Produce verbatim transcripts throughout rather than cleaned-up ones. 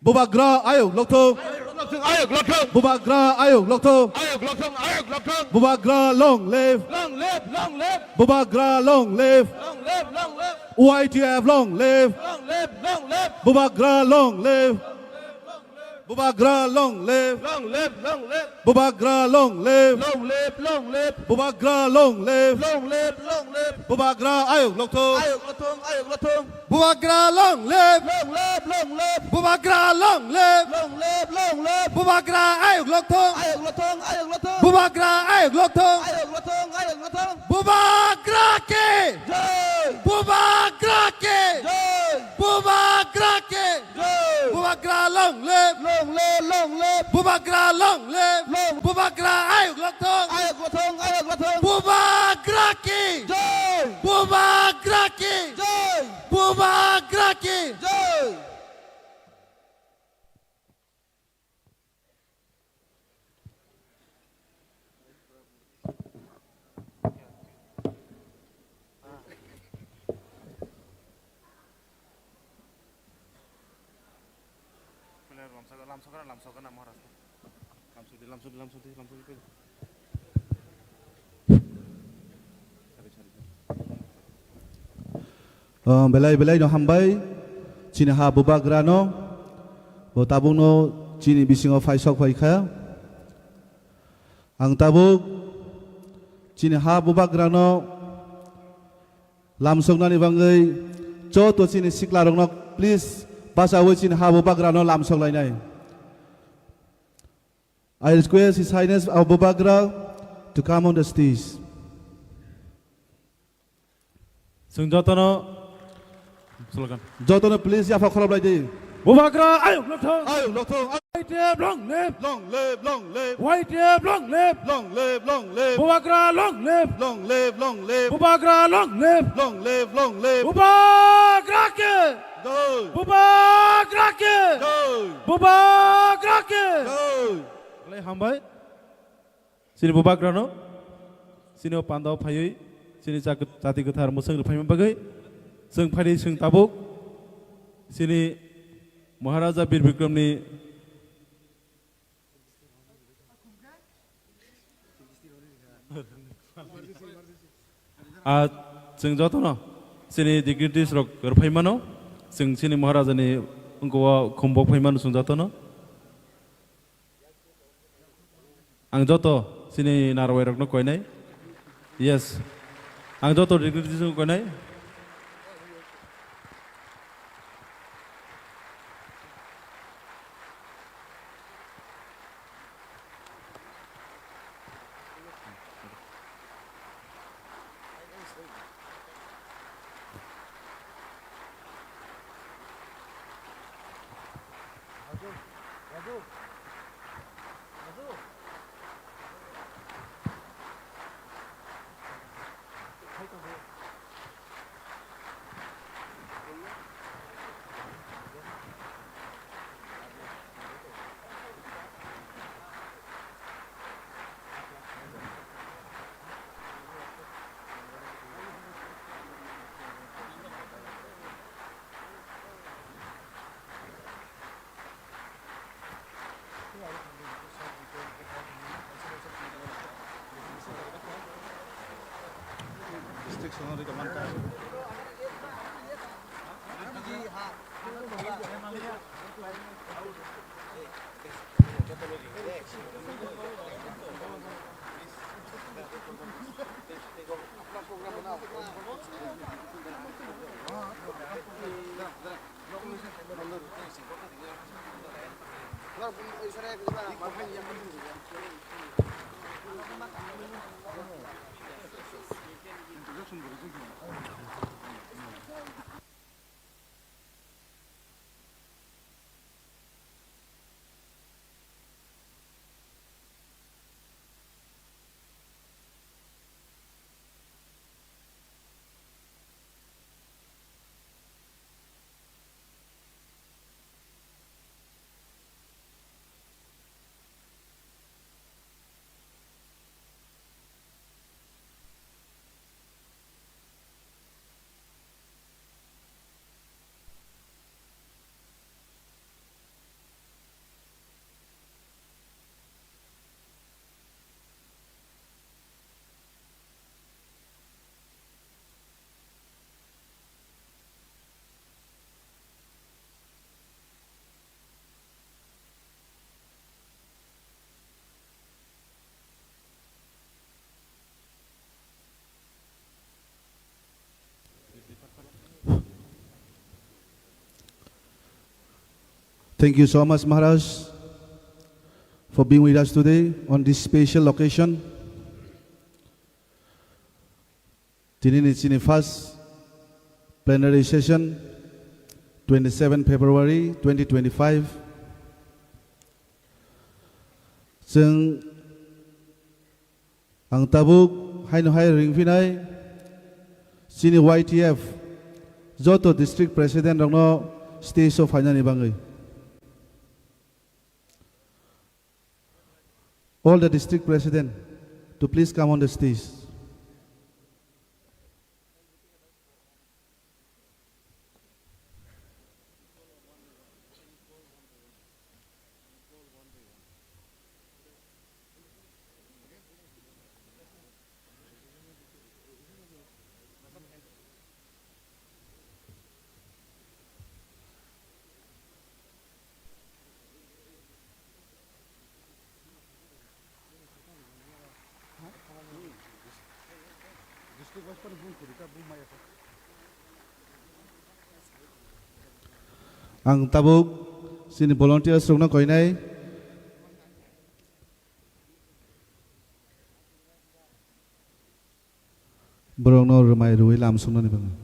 Bubagra ayuk lokthung. Ayuk lokthung, ayuk lokthung. Bubagra ayuk lokthung. Ayuk lokthung, ayuk lokthung. Bubagra long live. Long live, long live. Bubagra long live. Long live, long live. Y T F long live. Long live, long live. Bubagra long live. Bubagra long live. Long live, long live. Bubagra long live. Long live, long live. Bubagra long live. Long live, long live. Bubagra ayuk lokthung. Ayuk lokthung, ayuk lokthung. Bubagra long live. Long live, long live. Bubagra long live. Long live, long live. Bubagra ayuk lokthung. Ayuk lokthung, ayuk lokthung. Bubagra ayuk lokthung. Ayuk lokthung, ayuk lokthung. Bubagra ki jai. Bubagra ki jai. Bubagra ki jai. Bubagra long live. Long live, long live. Bubagra long live. Long. Bubagra ayuk lokthung. Ayuk lokthung, ayuk lokthung. Bubagra ki jai. Bubagra ki jai. Bubagra ki jai. Oh, belai belai no hambai chini ha bubagra no, bo tabuk no chini bisingo phai sok phai kha. Ang tabuk chini ha bubagra no lamsoknani bangwi joto chini sikla rok no please bachawi chini ha bubagra no lamsok lainai. I request His Highness Abu Bakra to come on the stage. Chwng jotono slogan. Jotono please yapha khorop lai di. Bubagra ayuk lokthung. Ayuk lokthung. Y T F long live. Long live, long live. Y T F long live. Long live, long live. Bubagra long live. Long live, long live. Bubagra long live. Long live, long live. Bubagra ke. Jai. Bubagra ke. Jai. Bubagra ke. Jai. Belai hambai. Chini bubagrano, chini o pandao phaiwi, chini chak-, chati kwthar mwswng rwphaima bagwi, chwng phaidi chwng tabuk, chini Maharaja Bir Bikramni, a, chwng jotono, chini dignities rok rwphaimano, chwng chini Maharajani wngkha o khumbok phaimano chwng jotono. Ang joto chini narwai rokno koinai. Yes. Ang joto dignity rokno koinai. Thank you so much, Maharaj, for being with us today on this special occasion. Tini ni chini first plenary session, twenty-seven February twenty twenty-five. Chwng ang tabuk haino hai ringphinai chini Y T F joto district president rokno stage o phainani bagwi. All the district president to please come on the stage. Ang tabuk chini volunteers rokno koinai. Borokno rwmai rwui lam swngnani bagwi.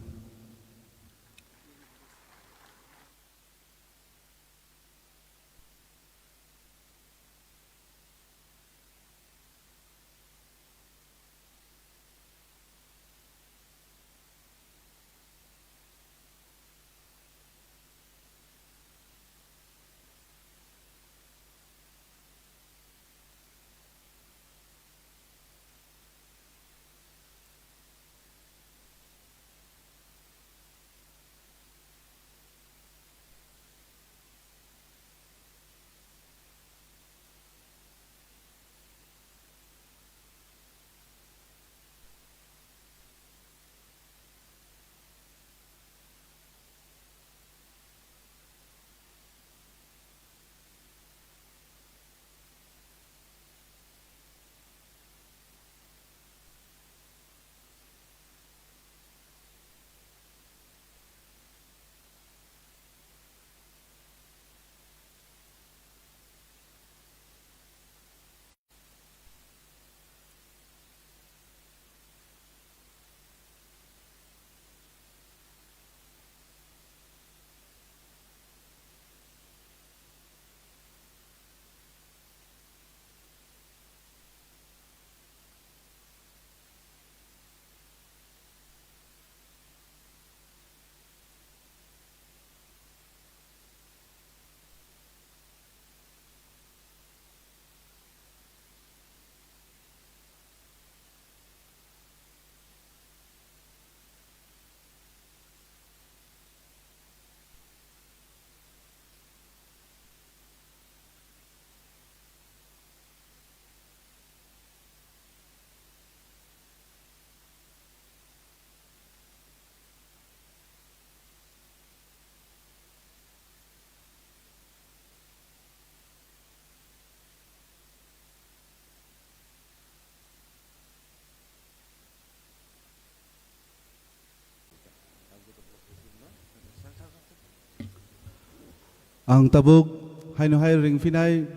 Ang tabuk haino hai ringphinai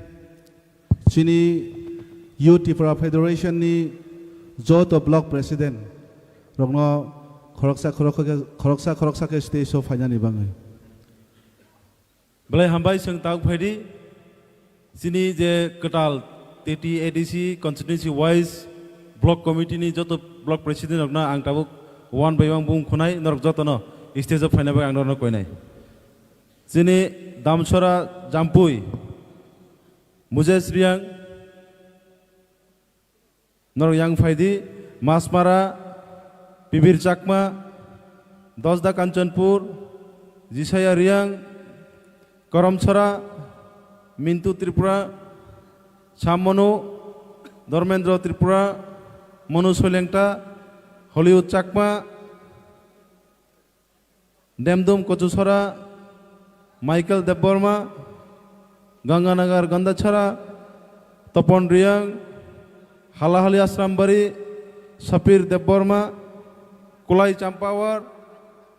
chini Youth Tripura Federation ni joto block president rokno khoroksa khoroksa khe, khoroksa khoroksa khe stage o phainani bagwi. Belai hambai, chwng tabuk phaidi. Chini je kwtal T T A D C constituency wise block committee ni joto block president rokno ang tabuk one by one bung khunai, norok jotono stage o phaina bai ang norokno koinai. Chini Damsora Jampui, Mujes Riang, norok yang phaidi, Masmara, Pibir Chakma, Dosda Kanchanpur, Jisaya Riang, Koromchara, Mintu Tripura, Sammonu, Dharmendra Tripura, Monu Soilengta, Hollywood Chakma, Demdum Kochusora, Michael Debbarma, Ganganagar Gandachara, Topon Riang, Halahali Asrambari, Sapir Debbarma, Kulai Champawar,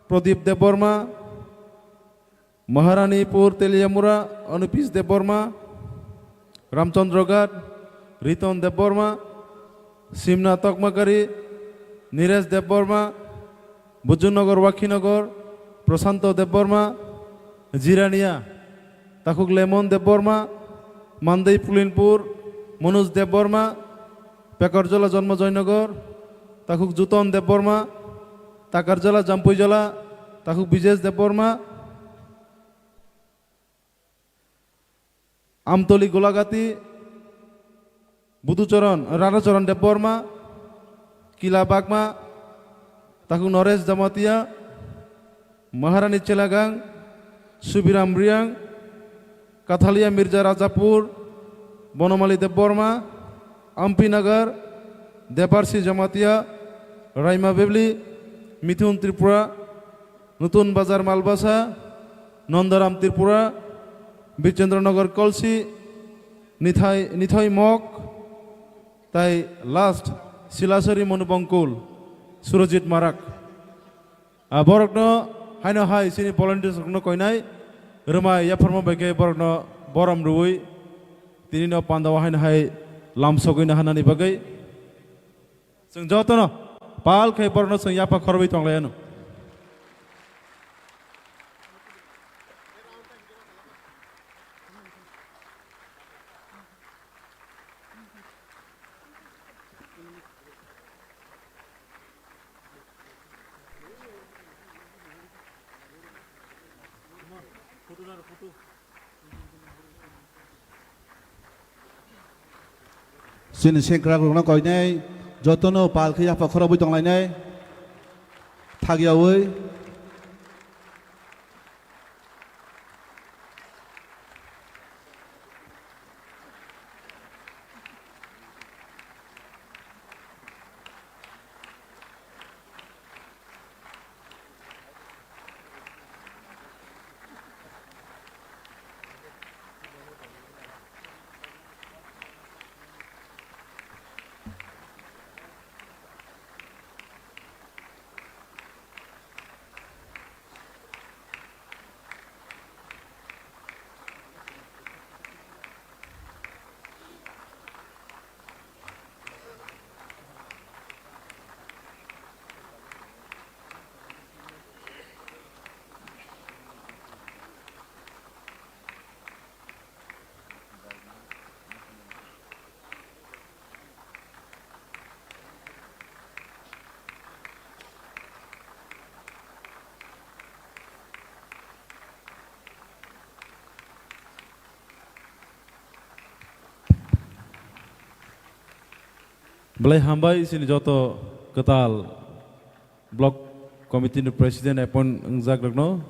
Pradip Debbarma, Maharanipur Teliamura Anupis Debbarma, Ramchandra Ghat Riton Debbarma, Simna Tokmakari Niresh Debbarma, Bujunnagar Wakhinogor Prashanto Debbarma, Jirania Takhuk Lemon Debbarma, Mandai Pulinpur Manoj Debbarma, Pekarjala Janmajoynagar Takhuk Juton Debbarma, Takarjala Jampuijala Takhuk Bijesh Debbarma, Amtoli Golagati Budhucharan, Radhacharan Debbarma, Kila Bagma, Takhuk Naresh Jamatia, Maharani Chelagang, Subiram Riang, Kathalia Mirza Rajapur, Bonamali Debbarma, Ampi Nagar, Debarsi Jamatia, Raima Bebli, Mithun Tripura, Nutun Bazar Malbasa, Nandaram Tripura, Bichendranagar Kolsi, Nithai, Nithai Mok, tai last Silasari Monubongkul, Surajit Marak. A borokno haino hai chini volunteers rokno koinai rwmai yapharma bai khe borokno borom rwui tini no pandao haino hai lamsogwi naharnani bagwi. Chwng jotono pal khai borokno chwng yapha khorobwi tonglaiyano. Chini sengkrak rokno koinai jotono pal khe yapha khorobwi tonglainai thakyaui. Belai hambai chini joto kwtal block committee ni president appoint wngjak rokno,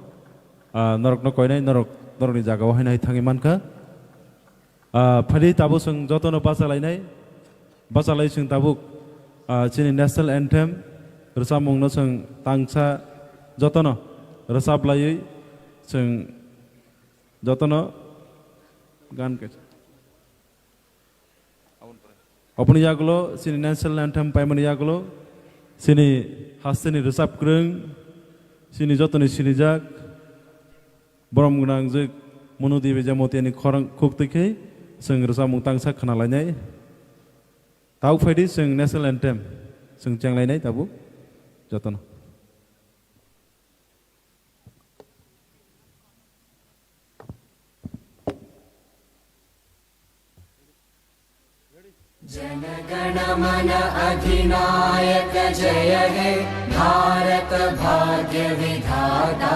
ah, norokno koinai norok, norokni jagao haino hai thangwi mankha. Ah, phaidi tabuk chwng jotono bachalainai, bachalai chwng tabuk, ah, chini national anthem rwchapmungno chwng tangsa jotono rwchaplaiwi chwng jotono gan kaisa. Oboni yagulo chini national anthem paimani yagulo chini hasteni rwchapkwrwng, chini jotoni sinijak, borom gwnang jwk Monu Devi Jamatiani khorang khuktwi khe chwng rwchapmung tangsa khna lainai. Tabuk phaidi chwng national anthem chwng chenglainai tabuk jotono. Jana गण मन अधिनायक जय हे भारत भाग्य विधाता।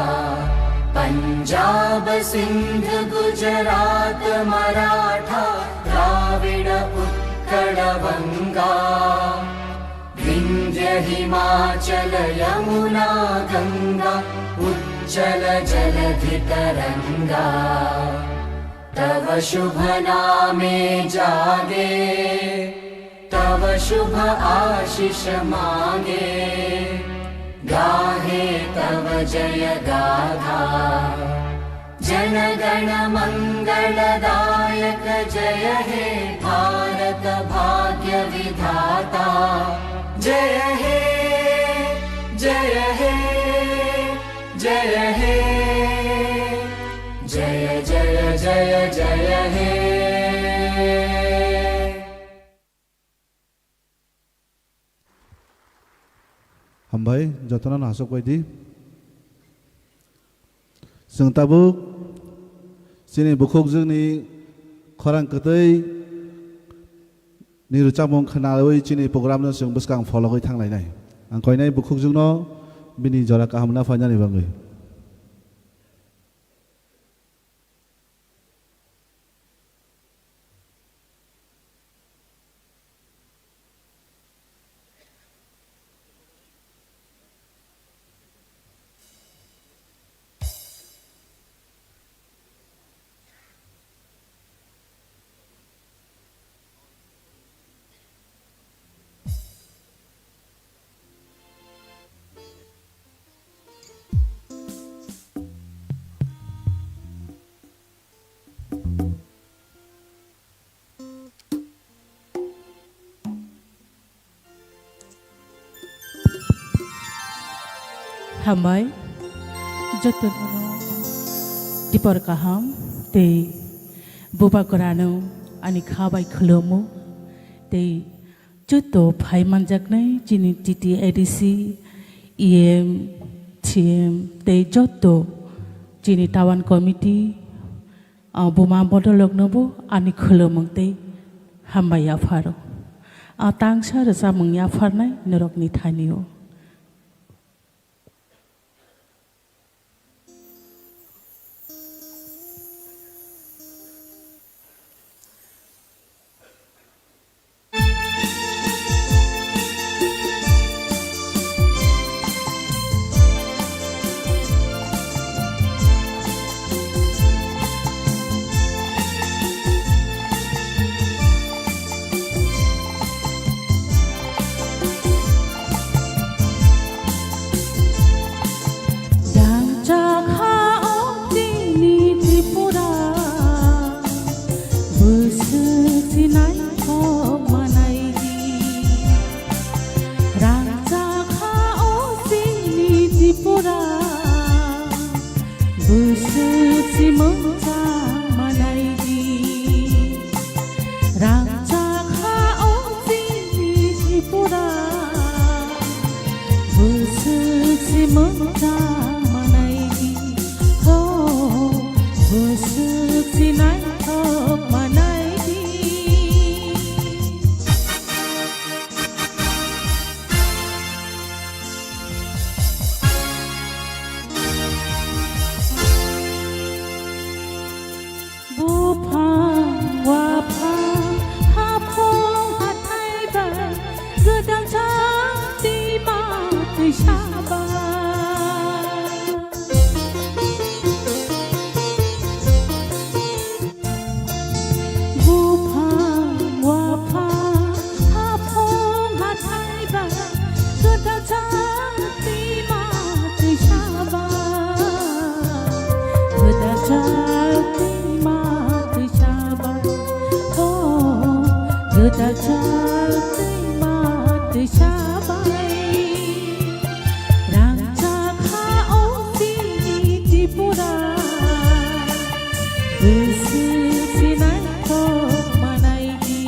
पंजाब सिंध गुजरात मराठा द्राविड़ उत्कल वंगा। विंध्य हिमाचल यमुना गंगा उच्चल जलधि तरंगा। तव शुभ नामे जागे, तव शुभ आशीष मागे, गाहे तव जय गाथा। जन गण मंगलदायक जय हे भारत भाग्य विधाता। जय हे, जय हे, जय हे। Hambai, jotono no aswk bai di. Chwng tabuk chini bukhukjwkni khorang kwtwi ni rwchapmung khwnawi chini program no chwng bwskang phologwi thanglainai. Ang koinai bukhukjwkno bini jora kaham na phainani bagwi. Hambai, jotono dipor kaham tei bubagrano ani kha bai khulumo tei joto phai manjaknai chini T T A D C, E M, C M tei joto chini town committee, ah, buma bodolroknobo ani khulumung tei hambai yapharo. Ah, tangsa rwchapmung yapharnai norokni thanio. Rangchakha o chini Tripura, bwswk si naithok manai di. Rangchakha o chini Tripura, bwswk si mwchang manai di. Rangchakha o chini Tripura, bwswk si mwchang manai di. Ho, bwswk si naithok manai di. Buphang, waphang, haphang, hathai bai, gwdang chang twi ma twisa bai. Buphang, waphang, haphang, hathai bai, gwdang chang twi ma twisa bai. Gwdang chang twi ma twisa bai. Oh, gwdang chang twi ma twisa bai. Rangchakha o chini Tripura, bwswk si naithok manai di.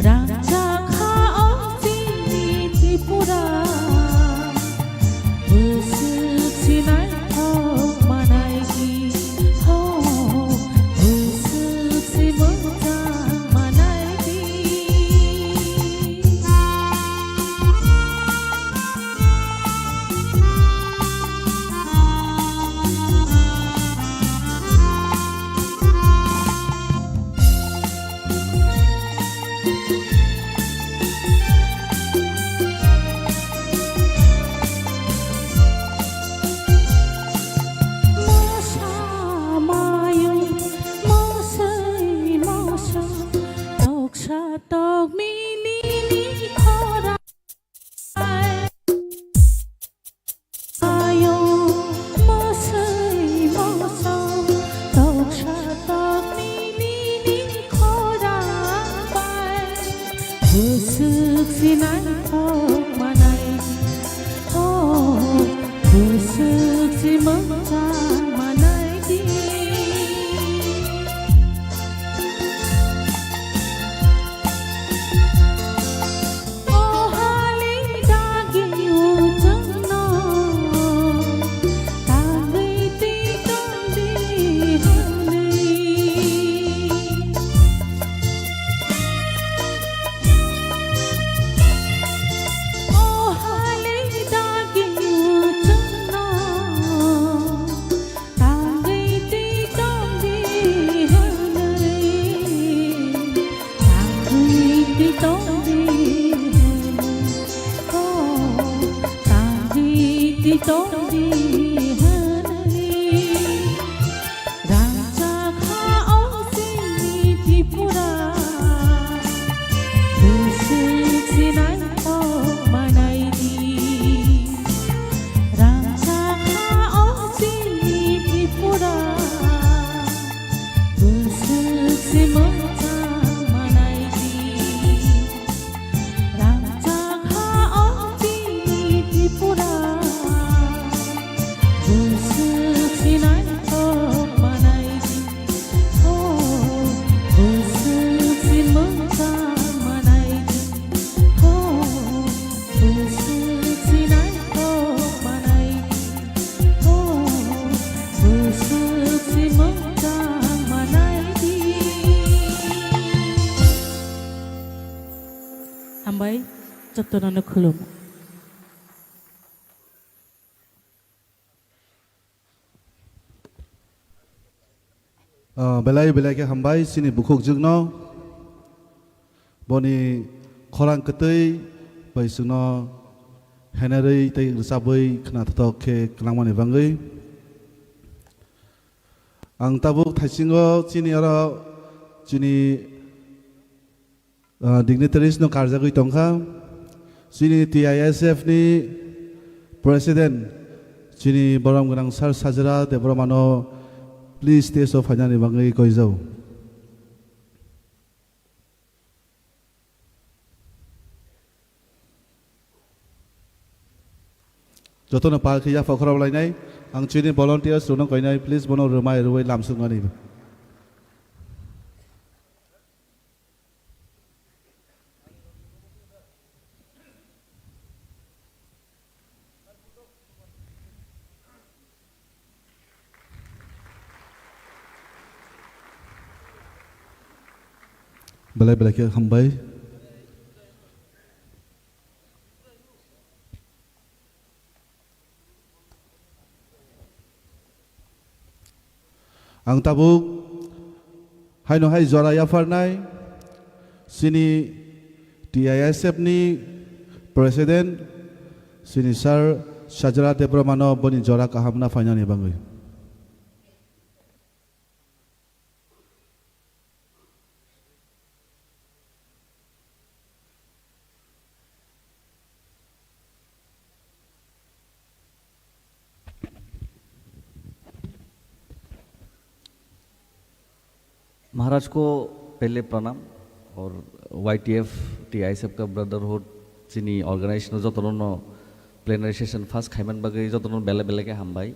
Rangchakha o chini Tripura, bwswk si naithok manai di. Ho, bwswk si mwchang manai di. Mosa mayung, mosoi moso, toksa tokmini ni khora. Ayo, mosoi moso, toksa tokmini ni khorang bai. Bwswk si naithok manai di, oh, bwswk si mwchang manai di. O hali da Jotono no khulum. Ah, belai belai khe hambai chini bukhukjwkno, boni khorang kwtwi bai chwngno henerwi tei rwchabwi khwnathothok khe kwlangmani bagwi. Ang tabuk thaisingo chini oro chini ah, dignitaries no karjagwi tongkha. Chini T I S F ni President, chini borom gwnang Sir Sajra Debbarma no please stage o phainani bagwi koijao. Jotono pal khe yapha khorok lainai. Ang chini volunteers rokno koinai, please bono rwmai rwui lamsukmani. Belai belai khe hambai. Ang tabuk haino hai jora yapharnai chini T I S F ni President chini Sir Sajra Debbarma no boni jora kaham na phainani bagwi. महाराज को पहले प्रणाम और Y T F, T I S F का brotherhood, chini organization no jotono no plenary session first khaiman bagwi jotono bele bele khe hambai.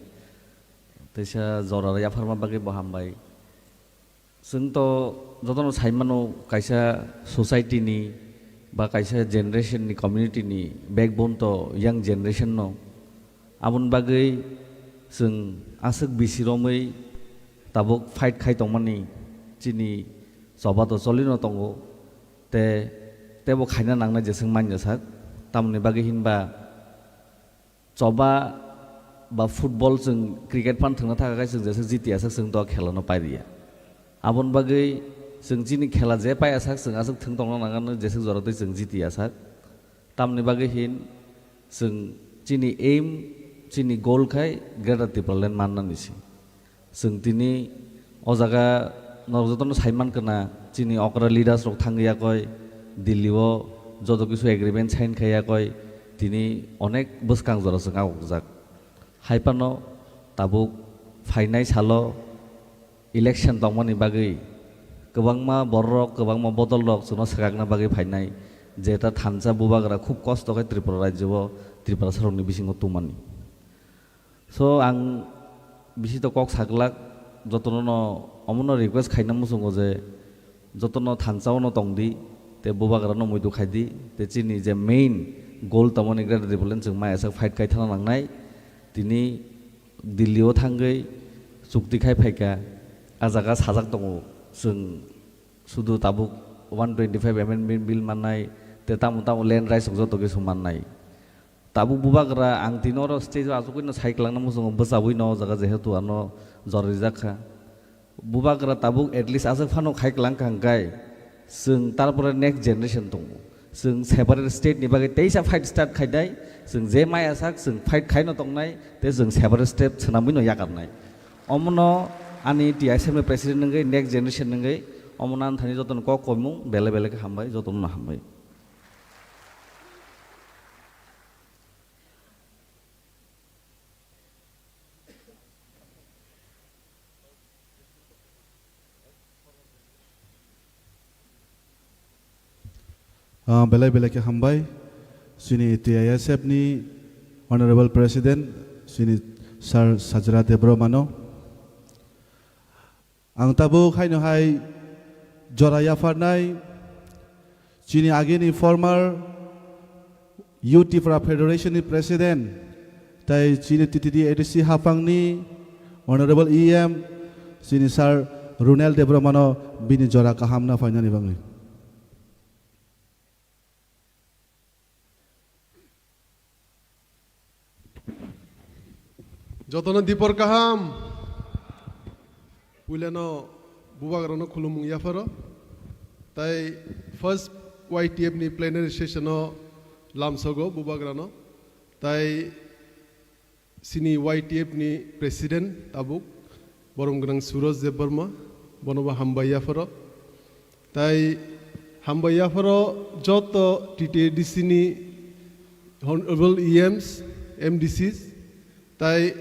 Teisa jora yapharma bagwi bo hambai. Chwng to jotono sai mano, kaisa society ni ba kaisa generation ni, community ni backbone to young generation no. Aboni bagwi chwng aswk bisi romwi tabuk fight khai tongmani chini choba to cholino tongo. Te, tebo khaina nangnai jeswk manya sak. Tamoni bagwi hinba choba ba football chwng cricket phan thwngna thaka khai chwng jeswk jiti asak chwng to khela no pairiya. Aboni bagwi chwng chini khela je pai asak chwng aswk thwng tongna nangnai jeswk jora twi chwng jiti asak. Tamni bagwi hin chwng chini aim, chini goal khai Greater Tipraland mannani se. Chwng tini o jaga norok jotono sai mankha na, chini okra leaders rok thangwi yakoi Delhi o joto kisu agreement sign khai yakoi, tini onek bwskang jora chwng agokjak. Hai phano tabuk phainai salo election tongmani bagwi kwbangma bororok, kwbangma bodolrok chwngno swkakna bagwi phainai, je ta thansa bubagra khub kosto khe Tripura rajyo o Tiprasarokni bisingo tongmani. So, ang bisi to kok saklak, jotono no omono request khaina muchungo je jotono thansa ono tongdi, te bubagra no muitu khaidi, te chini je main goal tongmani Greater Tipraland chwng mai asak fight khai thana nangnai. Tini Delhi o thangwi chukti khai phaikha, a jaga sajak tongo, chwng sudu tabuk one twenty five amendment bill mannai, te tamo tamo land rights rok joto kisu mannai. Tabuk bubagra ang tini oro stage o achugwi no sai kwlangna muchungo, bwchabwi no o jaga jehetu ano jora rijak kha. Bubagra tabuk at least aswk phano khai kwlang kha hwnkhe chwng tarpore next generation tongo. Chwng separate state ni bagwi teisa fight start khainai, chwng je mai asak chwng fight khaino tongnai, tei chwng separate state swnamwi no yakarnai. Omono ani T I S F ni president wngwi next generation wngwi omono ang thani jotono kok koimung bele bele khe hambai, jotono no hambai. Ah, belai belai khe hambai chini T I S F ni Honorable President chini Sir Sajra Debbarma no. Ang tabuk haino hai jora yapharnai chini agini former Youth Tipra Federation ni President tei chini T T D A D C haphangni Honorable E M chini Sir Runel Debbarma no bini jora kaham na phainani bagwi. Jotono dipor kaham. Puilano bubagrano khulumung yapharo. Tai first Y T F ni plenary session o lamsogo bubagrano. Tai sini Y T F ni president tabuk borom gwnang Suraj Debbarma, bonobo hambai yapharo. Tai hambai yapharo joto T T A D C ni honorable E Ms, M D Cs, tai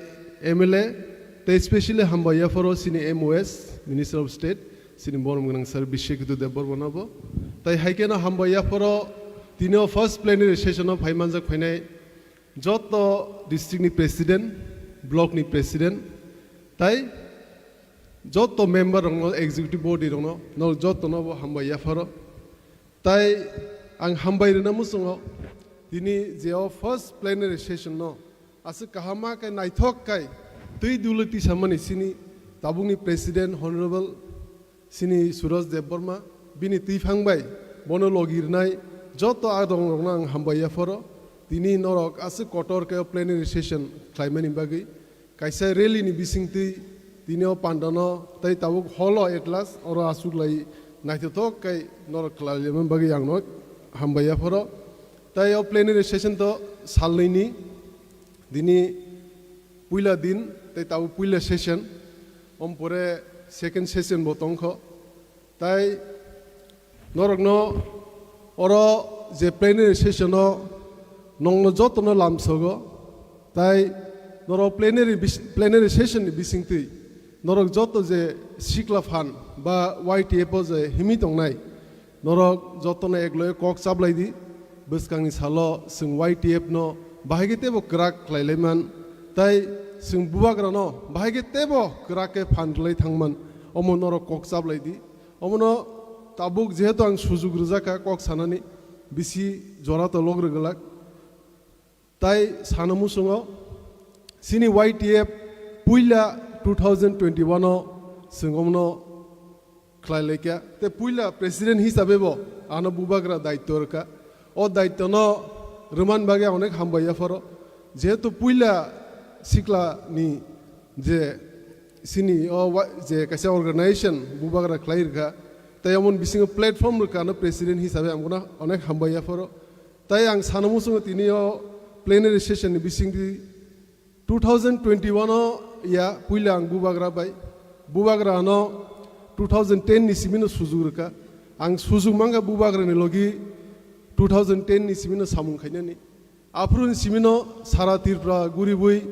M L A, tai specially hambai yapharo sini M O S, Minister of State, sini borom gwnang sir Bishyakhetu Debbarma no bo. Tai haikeno hambai yapharo tini first plenary session o phai manjak phainai joto district ni president, block ni president, tai joto member rokno, executive body rokno, no jotono bo hambai yapharo. Tai ang hambai rwna muchungo, tini je o first plenary session no aswk kaham ma khe naithok khai twi duli tisamani sini tabukni president honorable sini Suraj Debbarma bini twiphang bai bono logi rwnai joto adong rokno ang hambai yapharo. Tini norok aswk kotor khe o plenary session khlaimani bagwi kaisa rally ni bisingtwi tini o pandano tai tabuk hall o at last oro aswk lai naithothok khe norok khlailaimani bagwi ang no hambai yapharo. Tai o plenary session to salnwi ni, dini puila din tai tabuk puila session, om pore second session bo tongkho. Tai norokno oro je plenary session o nongno jotono lamsogo, tai norok plenary bis-, plenary session ni bisingtwi norok joto je sikla phan ba Y T F o je himi tongnai, norok jotono ekloe kok chaplai di, bwskangni salo chwng Y T F no bahai khe teibo kwrak khlai lai man, tai chwng bubagrano bahai khe teibo kwrak khe phan rwlai thang man, omo norok kok chaplai di. Omono tabuk jehetu ang sujuk rwjak kha kok sanani, bisi jora to log rwgwlak. Tai sana muchungo, chini Y T F puila two thousand twenty-one o chwng omono khlai laikha. Te puila president hisabe bo ano bubagra daityo rwkha. O daityo no rwman bagwi onek hambai yapharo. Jehetu puila sikla ni je sini o wa-, je kaisa organization bubagra khlai rwkha, tai omo bisingo platform rwkha, ano president hisabe ang bono onek hambai yapharo. Tai ang sana muchungo tini o plenary session ni bisingtwi two thousand twenty-one o ya puila ang bubagra bai, bubagra ano two thousand ten ni simino sujuk rwkha. Ang sujuk mankha bubagra ni logi two thousand ten ni simino samung khainani. Aphuru ni simino sara Tripura guribwi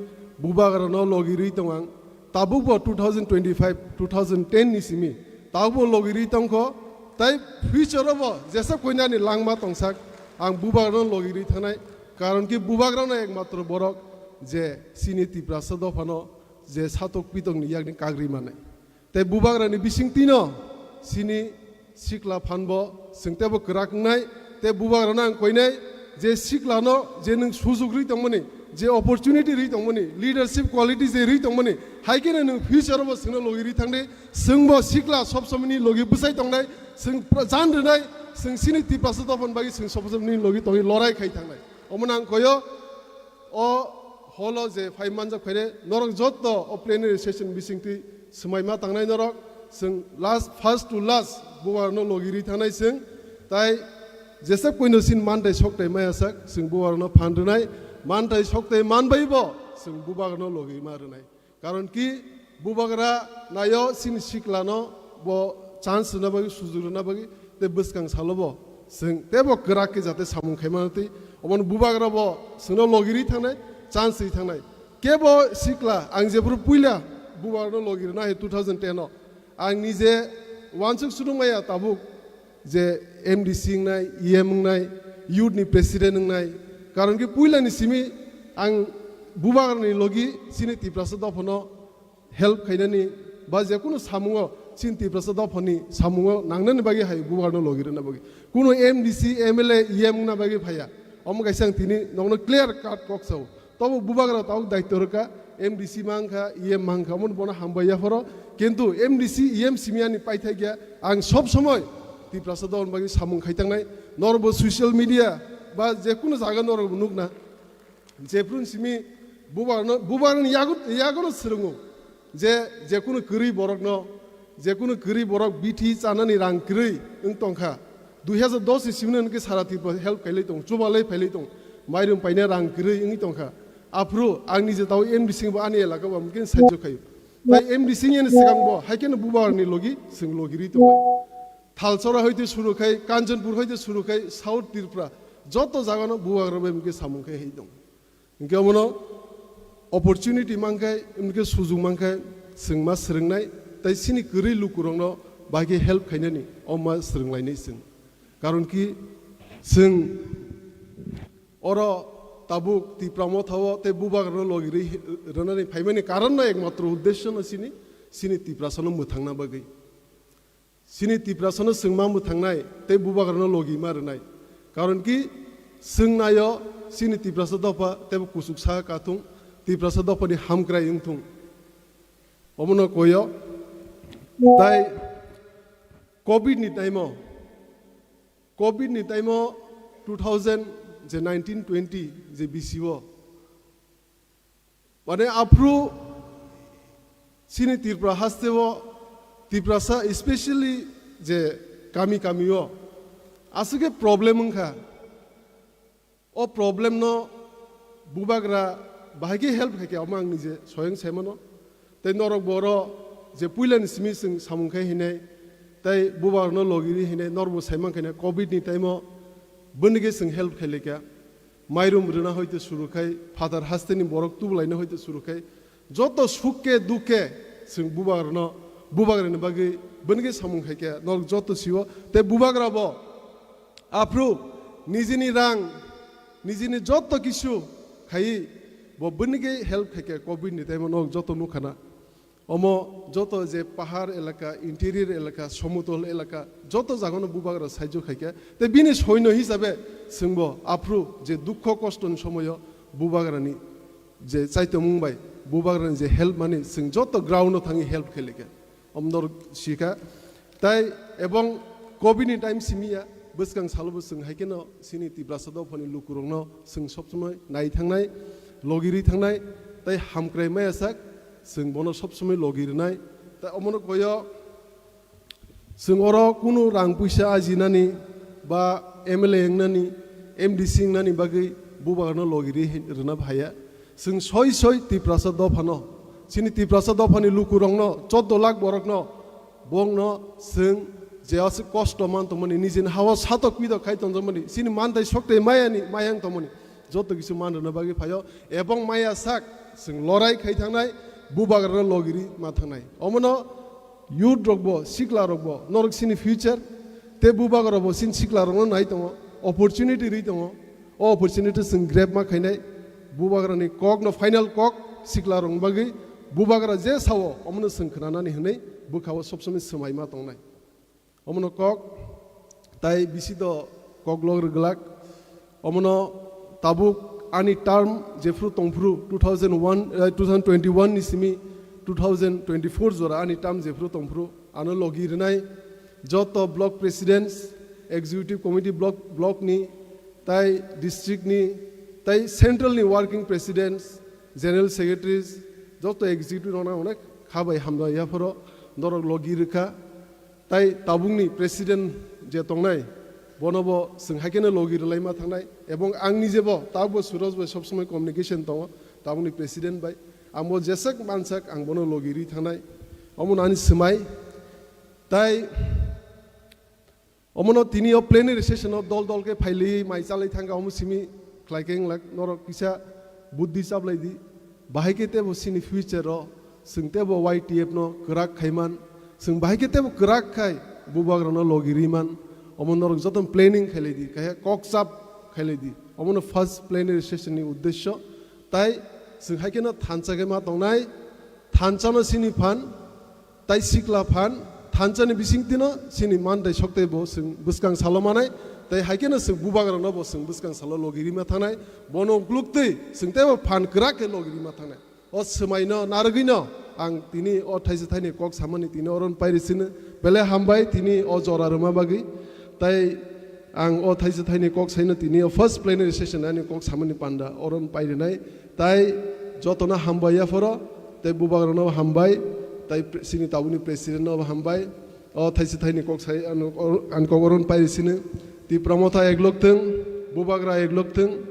bubagrano logi rwi tong ang. Tabukbo two thousand twenty-five, two thousand ten ni simi tabukbo logi rwi tongkho. Tai future o bo jesa koinani langma tongsak ang bubagrano logi rwi thangnai. Karon ki bubagrano ekmatro borok je chini Tiprasa dophano je satok pitokni yakni kagri manai. Tei bubagrani bisingtwino chini sikla phanbo chwng teibo kwrak wngnai, tei bubagrano ang koinai je siklano je nwng sujuk rwi tongmani, je opportunity rwi tongmani, leadership quality je rwi tongmani, hai kheno nwng future bo chwngno logi rwi thangdi, chwngbo sikla sob somoni logi bwsai tongnai, chwng pra-, jan rwnai, chwng chini Tiprasa dophani bagwi chwng sob somoni logi tongwi lorai khai thangnai. Omono ang koyo, o holo je phai manjak phaire, norok jotto o plenary session bisingtwi swmai ma tangnai norok, chwng last, first to last bubagrano logi rwi thangnai chwng, tai jesep koino sin mantai soktai maya sak, chwng bubagrano phan rwnai, mantai soktai manbai bo chwng bubagrano logi ma rwnai. Karon ki bubagra nayo chini siklano bo chance rwna bagwi, sujug rwna bagwi, tei bwskang salo bo chwng teibo kwrak khe jate samung khaima twi, obono bubagra bo chwngno logi rwi thangnai, chance rwi thangnai. Kebo sikla, ang jephuru puila bubagrano logi rwna hai two thousand ten o, ang nije wansuk sudung maya tabuk je M D C wngnai, E M wngnai, youth ni president wngnai. Karon ki puila ni simi ang bubagrani logi chini Tiprasa dophano help khainani ba je kunu samungo chini Tiprasa dophani samungo nangnani bagwi hai bubagrano logi rwna bagwi. Kunu M D C, M L A, E M wngna bagwi phaiya. Omo kaisa ang tini nokno clear cut kok sao. Tobo bubagra tabuk daityo rwkha, M D C mankha, E M mankha, omo bono hambai yapharo. Kintu M D C, E M simi ani paithai kya, ang sob somoi Tiprasa dophani bagwi samung khaitangnai. Norbo social media ba je kunu jaga norbo nukna. Jephru simi Bubarno, bubarni yago, yagono swrwngo je, jekunu kwrwi borokno, jekunu kwrwi borok bithi chanani rang kwrwi wng tongkha. Dui hazar dos ni simi hwnkhe sara Tripura help khailai tong, chubalai phailai tong, mairum paina rang kwrwi wngwi tongkha. Aphuru ang nije tao M D C bo ani elaka bo amkhe saijo khayo. Tai M D C ni swkang bo haikhe no bubarni logi, swng logi ri tongnai. Thalchora hoite suru khai, Kanchanpur hoite suru khai, South Tripura, joto jagano bubagra bai amkhe samung khai hai tong. Hingke omono opportunity mankhai, hingke sujung mankhai, chwng ma swrwngnai, tai chini kwrwi lukurokno bahai khe help khainani, o ma swrwnglainai chwng. Karon ki chwng oro tabuk Tipra Motha-o tei bubagrano logi rwi rwnani phaimani karon no ekmatro uddesho no chini, chini Tiprasano mwthangna bagwi. Chini Tiprasano chwng ma mwthangnai tei bubagrano logi ma rwnai. Karon ki chwng naio chini Tiprasa dopha teibo kuchuk sa kathung, Tiprasa dophani hamkrai wngthung. Omono koyo. Tai covid ni time o, covid ni time o two thousand je nineteen twenty je B C o, mane aphuru chini Tripura haste o Tiprasa, especially je kami kami o aswk khe problem wngkha. O problem no bubagra bahai khe help khai khe, omo ang nije soyang sai mano. Tei norok bo oro je puila ni simi chwng samung khai hinai, tei bubagra no logi ri hinai, norok bo sai mankha na covid ni time o bini khe chwng help khai laikha. Mairum rwna hoite suru khai, phatar haste ni borok tubulaina hoite suru khai, joto suk khe duk khe chwng bubagrano, bubagrani bagwi bini khe samung khai khe norok joto sio. Tei bubagra bo aphuru nijini rang, nijini joto kisu khai bo bini khe help khai khe covid ni time o norok joto nukha na. Omo joto je pahar elaka, interior elaka, somotol elaka, joto jagano bubagra saijo khaikha. Tei bini soino hisabe chwngbo aphuru je dukho kostoni somoyo bubagrani je chaitomung bai, bubagrani je help mani chwng joto ground o thangwi help khailekha. Omdor sikha. Tai ebong covid ni time simiya, bwskang salobo chwng hai kheno chini Tiprasa dophani lukurokno chwng sob somoi nai thangnai, logi ri thangnai, tai hamkrai maya sak chwng bono sob somoi logi rwnai. Tai omono koyo chwng oro kunu rang puisa ajinani ba M L A wngnani, M D C wngnani bagwi bubagrano logi ri rwna phaiya. Chwng soi soi Tiprasa dophano, chini Tiprasa dophani lukurokno, chordo lakh borokno, bongno chwng je aswk kosto man tongmani, nijini hao satok pidok khai tongjakmani, chini mantai soktai mayani, mayang tongmani, joto kisu man rwna bagwi phaio, ebong maya sak chwng lorai khai thangnai, bubagrano logi ri ma thangnai. Omono youth rokbo, sikla rokbo, norok chini future, tei bubagrabo chini sikla rokno nai tongo, opportunity ri tongo. O opportunity chwng grab ma khainai, bubagrani kokno final kok sikla rokni bagwi bubagra je sao omono chwng khnanani hwnwi bwkhao sob somoi swmai ma tongnai. Omono kok tai bisi do kok lok rwglak. Omono tabuk ani term jephru tongphru two thousand one, eh, two thousand twenty-one ni simi two thousand twenty-four jora ani term jephru tongphru ano logi rwnai joto block presidents, executive committee block, block ni, tai district ni, tai central ni working presidents, general secretaries, joto executive rokno onek kha bai hamjak yaphoro norok logi rwkha. Tai tabukni president je tongnai, bono bo chwng hai kheno logi rwlaima thangnai, ebong ang nijebo tabukbo Suraj bai sob somoi communication tongo, tabukni president bai. Ang bo jeswk mansak ang bono logi ri thangnai, omono ani swmai. Tai omono tini o plenary session o dol dol khe phailwi mai chalai thangkha, omo simi khlai khe wnglak, norok kisa buddhi chaplai di. Bahai khe tebo chini future o chwng tebo Y T F no kwrak khaiman, chwng bahai khe tebo kwrak khai bubagrano logi riman, omo norok joto planning khailai di, kaiha kok chap khailai di. Omono first plenary session ni uddesyo. Tai chwng hai kheno thansa khe ma tongnai, thansa no chini phan, tai sikla phan, thansa ni bising tino chini man tai sok tei bo chwng bwskang salo manai, tai hai kheno chwng bubagra no bo chwng bwskang salo logi rima thangnai, bono ukluk twi chwng tei bo phan kwrak khe logi rima thangnai. O swmai no narwgwi no ang tini o thaisa thaini kok samani tini oron pairi sino, bele hambai tini o jora rwma bagwi, tai ang o thaisa thaini kok saino tini o first plenary session ani kok samani panda oron pairinai, tai Jotono hambai yaphoro, tei bubagrano hambai, tei pre-, chini tabukni president no hambai. O thaisa thaini kok sai ano, or-, ani kok oron pairi sini. Tipra Motha eglok thung, bubagra eglok thung,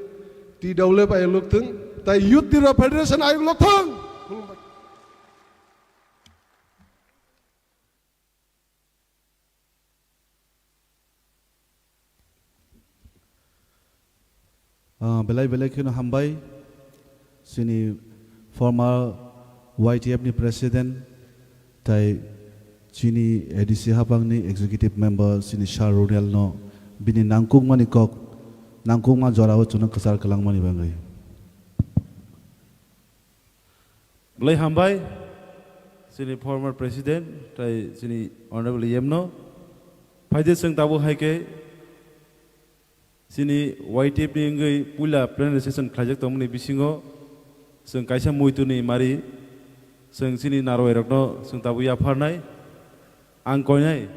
T W F eglok thung, tei Youth Tipra Federation eglok thung. Ah, belai belai kheno hambai, chini former Y T F ni president, tai chini A D C hapangni executive member, chini Sir Runel no bini nangkukmani kok, nangkukma jorao chwngno kwchar kwlangmani bagwi. Belai hambai, chini former president, tai chini honorable E M no. Phaidi chwng tabuk hai khe chini Y T F ni wngwi puila plenary session khlaijak tongmani bisingo chwng kaisa muitu ni mari chwng chini narwai rokno chwng tabuk yapharnai. Ang koinai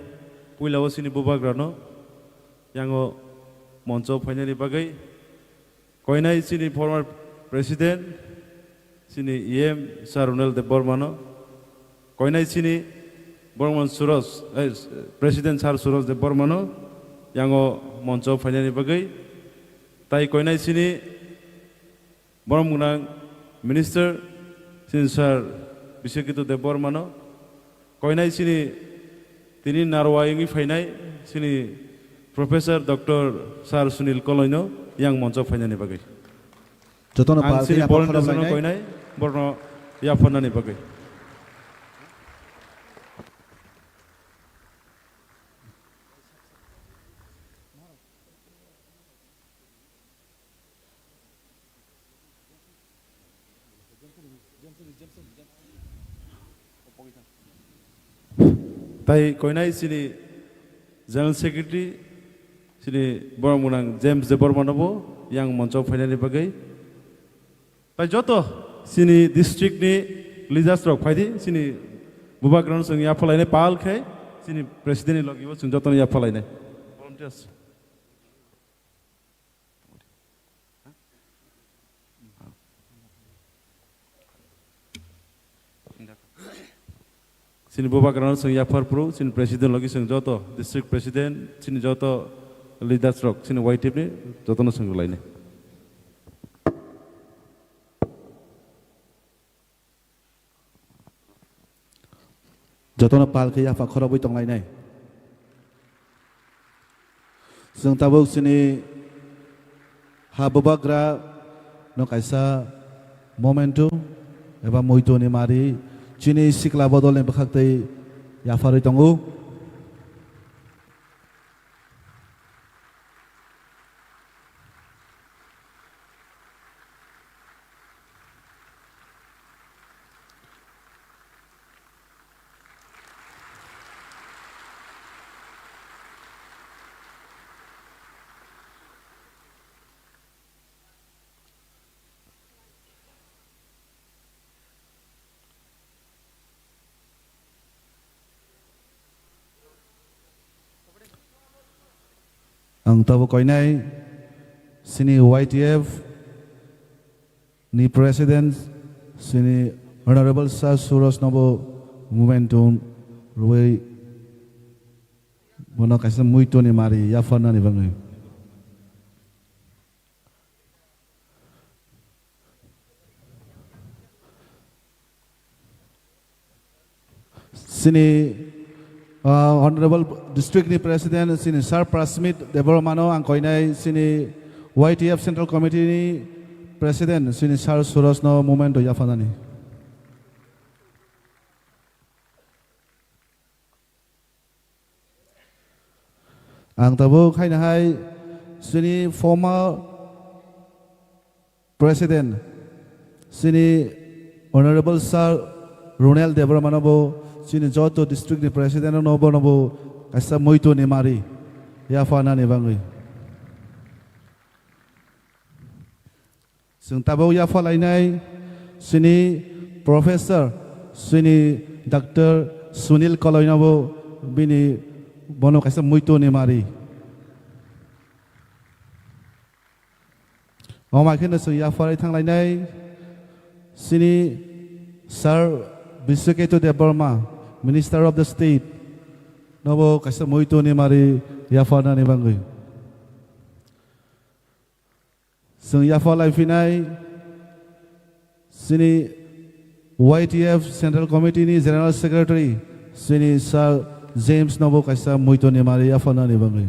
puila o chini bubagra no yango moncho phainani bagwi. Koinai chini former president, chini E M Sir Runel Debbarmano, koinai chini borokman Suraj, eh, president Sir Suraj Debbarmano, yango moncho phainani bagwi, tai koinai chini borok gwnang minister, chini Sir Biswaketu Debbarmano, koinai chini tini narwai wngwi phainai chini Professor Doctor Sir Sunil Koloino yang moncho phainani bagwi. Jotono ang pal chini khe volunteers no khorok lainai. Koinai borno yapharnani bagwi. Tai koinai chini General Secretary chini borok gwnang James Debbarmano bo yang moncho phainani bagwi. Tai joto chini district ni leaders rok phaidi chini bubagrano chwng yaphalainai pal khai chini president ni logi bo chwng jotono yaphalainai. Volunteers. Chini bubagrano chwng yaphar phuru, chini president logi chwng joto, district president, chini joto leaders rok, chini Y T F ni jotono chwng rwlainai. Jotono pal khe yapha khorobwi tonglainai. Chwng tabuk chini ha bubagra no kaisa momentum eba muitu ni mari chini sikla bodol ni bwkhak twi yapharwi tongo. Ang tabuk koinai chini Y T F ni president chini Honorable Sir Suraj nobo momentum rwui bono kaisa muitu ni mari yapharnani bagwi. Chini, ah, Honorable District ni President, chini Sir Prasmit Debbarmano ang koinai, chini Y T F Central Committee ni President, chini Sir Suraj no moment o yaphanani. Ang tabuk haino hai chini former President, chini Honorable Sir Ronel Debbarma no bo chini joto district ni President no bono bo kaisa muitu ni mari yapha nani bagwi. Chwng tabuk yapha lainai chini Professor, chini Doctor Sunil Koloi no bo bini bono kaisa muitu ni mari. Omo hai kheno chwng yapharwi thang lainai Chini Sir Biswaketu Debbarma, Minister of the State, nobo kaisa muitu ni mari yapharnani bagwi. Chwng yapharlai phinai chini Y T F Central Committee ni General Secretary, chini Sir James nobo kaisa muitu ni mari yapharnani bagwi.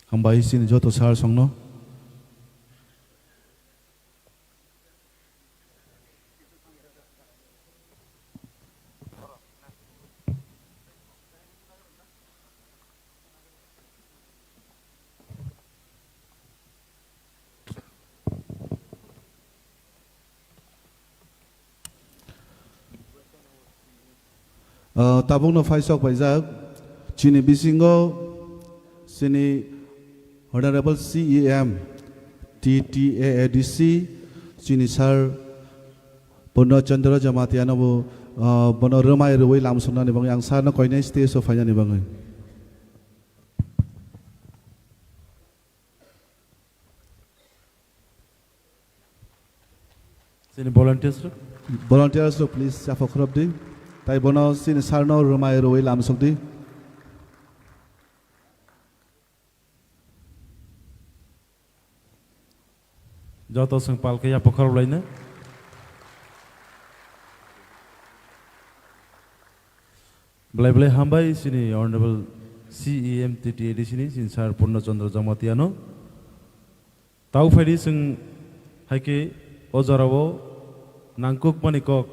Hambai chini joto sir songno. Ah, tabukno phaisok paijak, chini bisingo chini Honorable C E M, T T A A D C, chini Sir Purno Chandra Jamatia no bo, ah, bono rwmai rwui lam swngnani bagwi ang sir no koinai stage o phainani bagwi. Chini volunteers rok. Volunteers rok, please, chapha khorop di. Tai bono chini sir no rwmai rwui lam sok di. Joto chwng pal khe yapha khorop laina. Belai belai hambai chini Honorable C E M T T A D C ni chini Sir Purno Chandra Jamatia no. Tau phaidi chwng hai khe o jorao nangkukmani kok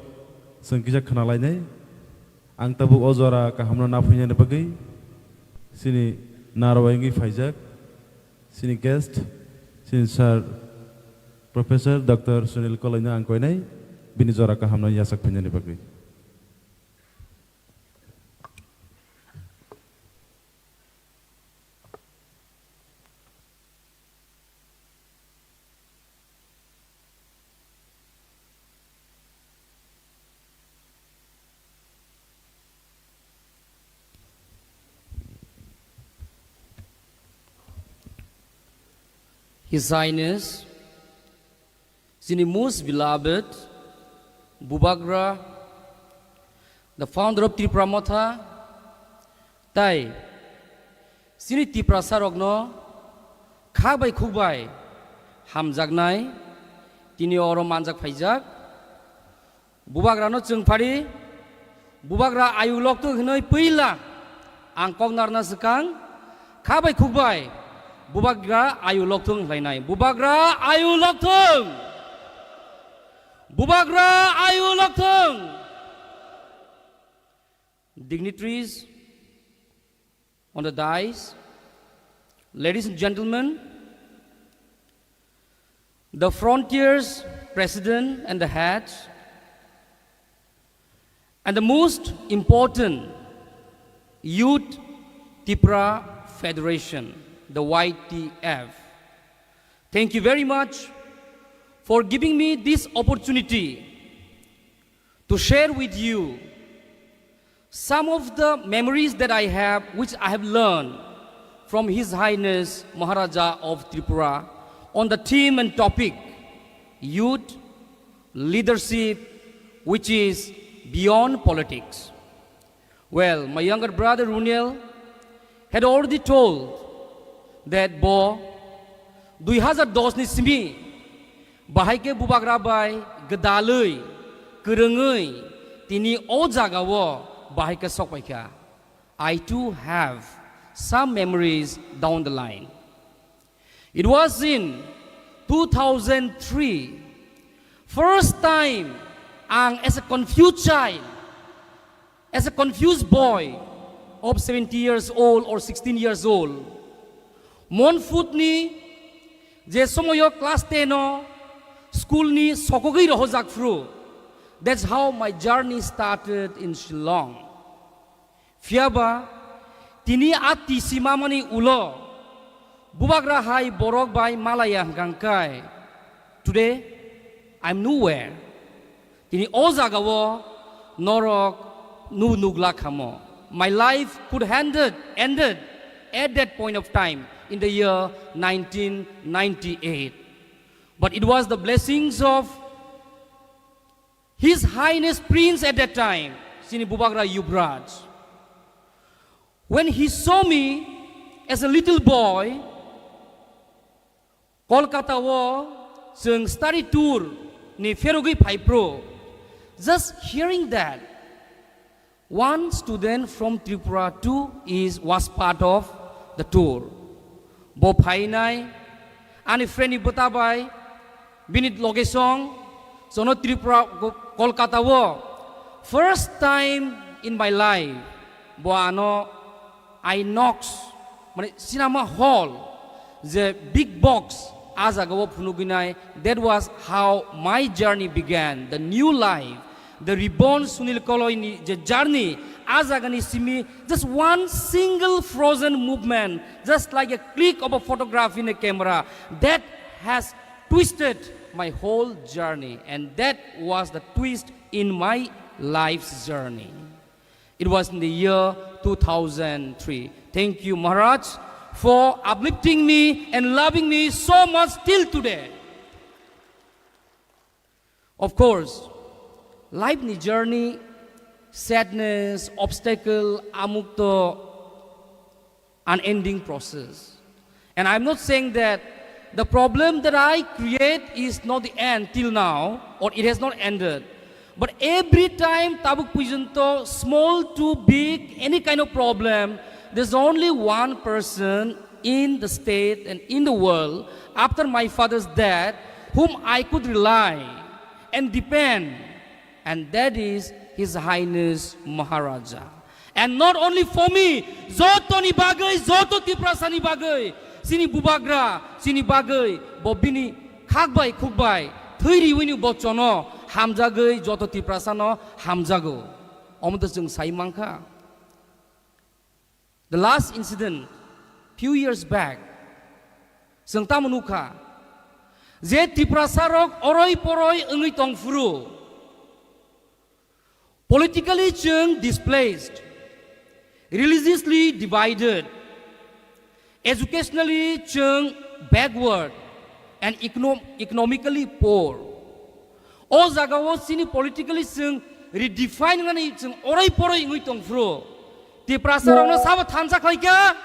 chwng kisa khna lainai. Ang tabuk o jora kahamno na phainani bagwi chini narwai wngwi phaijak chini guest, chini Sir Professor Doctor Sunil Koloino ang koinai bini jora kahamno yachak phainani bagwi. His Highness, chini most beloved Bubagra, the founder of Tipra Motha, tai chini Tiprasa rokno kha bai khuk bai hamjaknai tini oro manjak phaijak. Bubagrano chwng phari, Bubagra ayu lokthung hinwi puila ang kok narna swkang, kha bai khuk bai Bubagra ayu lokthung hinlainai. Bubagra ayu lokthung! Bubagra ayu lokthung! Dignitaries on the dais, ladies and gentlemen, the Frontiers President and the heads, and the most important, Youth Tipra Federation, the Y T F. Thank you very much for giving me this opportunity to share with you some of the memories that I have, which I have learned from His Highness Maharaja of Tripura on the theme and topic, youth leadership, which is beyond politics. Well, my younger brother Runiel had already told that bo dui hazar dos ni simi bahai khe Bubagra bai gwdalwi, kwrwngwi tini o jagao bahai khe sok paikha. I too have some memories down the line. It was in two thousand three, first time ang as a confused child, as a confused boy of seventeen years old or sixteen years old, Monfutni je somoyo class ten o school ni sokogwi rohojak phru. That's how my journey started in Shillong. Phiyaba Tini a tisi mamani ulo bubagra hai borok bai malaya hwnkha hwnkhe, today I'm nowhere. Tini o jagao norok nu nukla khamo. My life could ended, ended at that point of time in the year nineteen ninety-eight. But it was the blessings of His Highness Prince at that time, chini bubagra Yuvraj. When he saw me as a little boy, Kolkata o chwng study tour ni pherogwi phai phru. Just hearing that, one student from Tripura too is, was part of the tour. Bo phainai, ani friend ni bwta bai, bini loge song, sono Tripura, Kolkata o first time in my life, bo ano Inox, mane cinema hall, je big box, a jagao phunugwinai, that was how my journey began, the new life, the reborn Sunil Koloi ni je journey, a jagani simi, just one single frozen movement, just like a click of a photograph in a camera, that has twisted my whole journey, and that was the twist in my life's journey. It was in the year two thousand three. Thank you, Maharaj, for uplifting me and loving me so much till today. Of course, life ni journey, sadness, obstacle, amuk to unending process. And I'm not saying that the problem that I create is not the end till now, or it has not ended. But every time tabuk pujonto, small to big, any kind of problem, there's only one person in the state and in the world after my father's death whom I could rely and depend, and that is His Highness Maharaja. And not only for me, jotoni bagwi, joto Tiprasani bagwi, chini bubagra, chini bagwi, bo bini khak bai khuk bai thwi riwini bo chono hamjagwi joto Tiprasano hamjago. Omo to chwng sai mankha. The last incident, few years back, chwng tamo nukha je Tiprasarok oroi poroi wngwi tongphuru, politically chwng displaced, religiously divided, educationally chwng backward and econo-, economically poor. O jagao chini politically chwng redefine wngnani chwng oroi poroi wngwi tongphuru. Tiprasarokno sabo thansa khlaikha?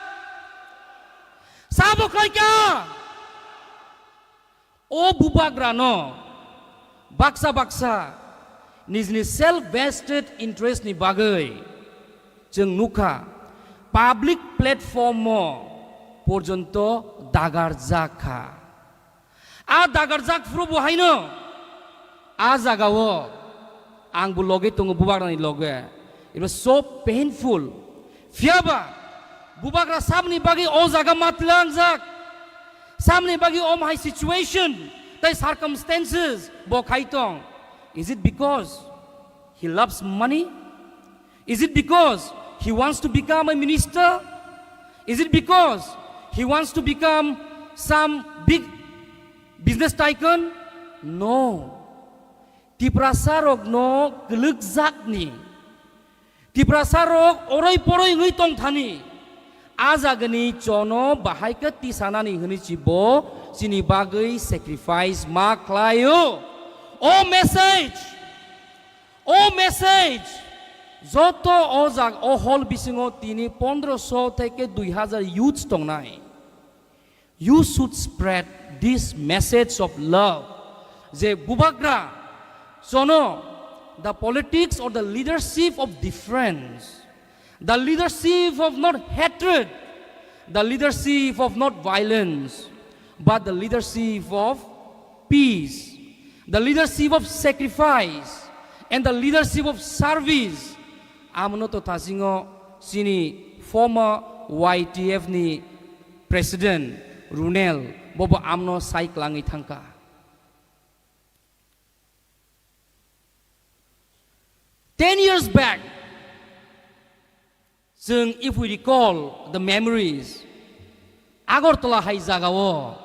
Sabo khlaikha? O bubagrano baksa baksa nijni self vested interest ni bagwi chwng nukha, public platform o porjonto dagarjak kha. A dagarjak phuru bo haino a jagao ang bo loge tongo, bubagrani loge. It was so painful. Phiyaba bubagra samni bagwi o jaga matlangjak, samni bagwi om hai situation tai circumstances bo khai tong. Is it because he loves money? Is it because he wants to become a minister? Is it because he wants to become some big business tycoon? No. Tiprasarokno kwlwkjakni, Tiprasarok oroi poroi wngwi tongthani, a jagani chono bahai khe tisanani hwnwi si bo chini bagwi sacrifice ma khlaio. O message, o message, joto o jag-, o hall bisingo tini pondroso theke dui hazar youths tongnai. You should spread this message of love. Je bubagra, chono, the politics or the leadership of difference, the leadership of not hatred, the leadership of not violence, but the leadership of peace, the leadership of sacrifice, and the leadership of service. Amno to thasingo chini former Y T F ni President Runel bobo amno sai klangwi thangkha. Ten years back, Chwng, if we recall the memories, Agartala hai jagao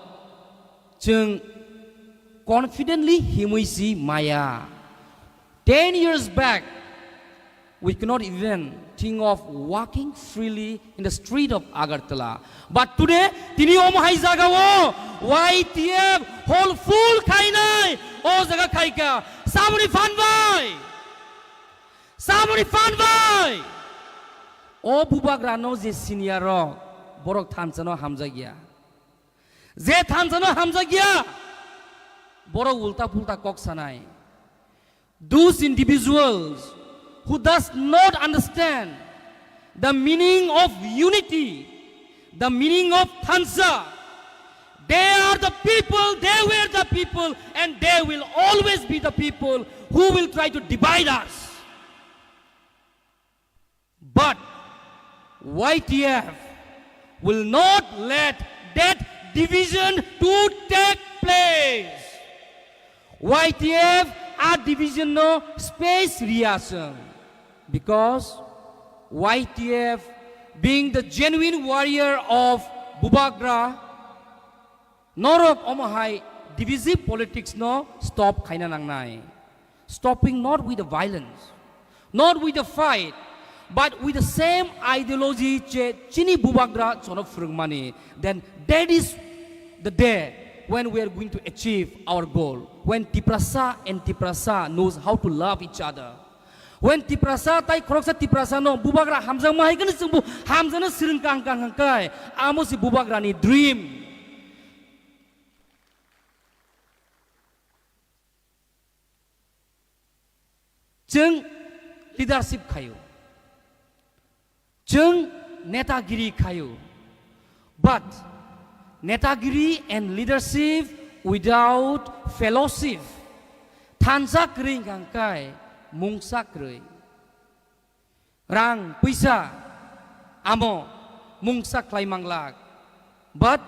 chwng confidently himwi si maya. Ten years back, we could not even think of walking freely in the street of Agartala. But today, tini omo hai jagao Y T F hall full khainai, o jaga khaika. Samuni phan bai! Samuni phan bai! O bubagrano je senior rok, borok thansano hamjakya. Je thansano hamjakya, borok ulta pulta kok sanai. Those individuals who does not understand the meaning of unity, the meaning of thansa, they are the people, they were the people, and they will always be the people who will try to divide us. But Y T F will not let that division to take place. Y T F a division no space riyaswng, because Y T F, being the genuine warrior of Bubagra, norok omo hai divisive politics no stop khaina nangnai. Stopping not with the violence, not with the fight, but with the same ideology je chini bubagra chono phwrwngmani, then that is the day when we are going to achieve our goal, when Tiprasa and Tiprasa knows how to love each other. When Tiprasa tai khoroksa Tiprasa no bubagra hamjakma hai khe chwngbo hamjakna swrwng kang kang kang kai, amo si bubagrani dream. Chwng leadership khaio, chwng netagiri khaio, but netagiri and leadership without fellowship, thansa kwrwi hwnkha kai mungsa kwrwi. Rang, puisa, amo mungsa khlai manglak. But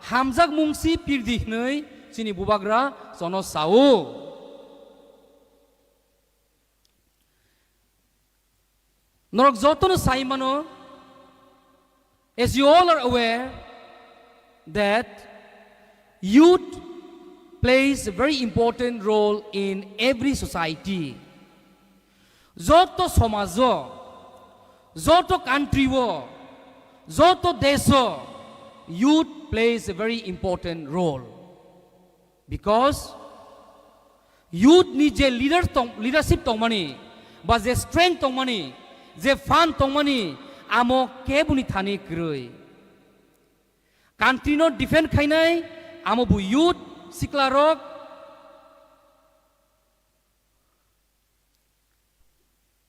hamjak mungsi pirdi hwnwi chini bubagra chono sao. Norok jotono sai mano, as you all are aware that youth plays a very important role in every society. Joto somajo, joto country o, joto deso youth plays a very important role. Because youth ni je leader tong, leadership tongmani, ba je strength tongmani, je fund tongmani, amo kebuni thani kwrwi. Country no defend khainai, amo bo youth, sikla rok.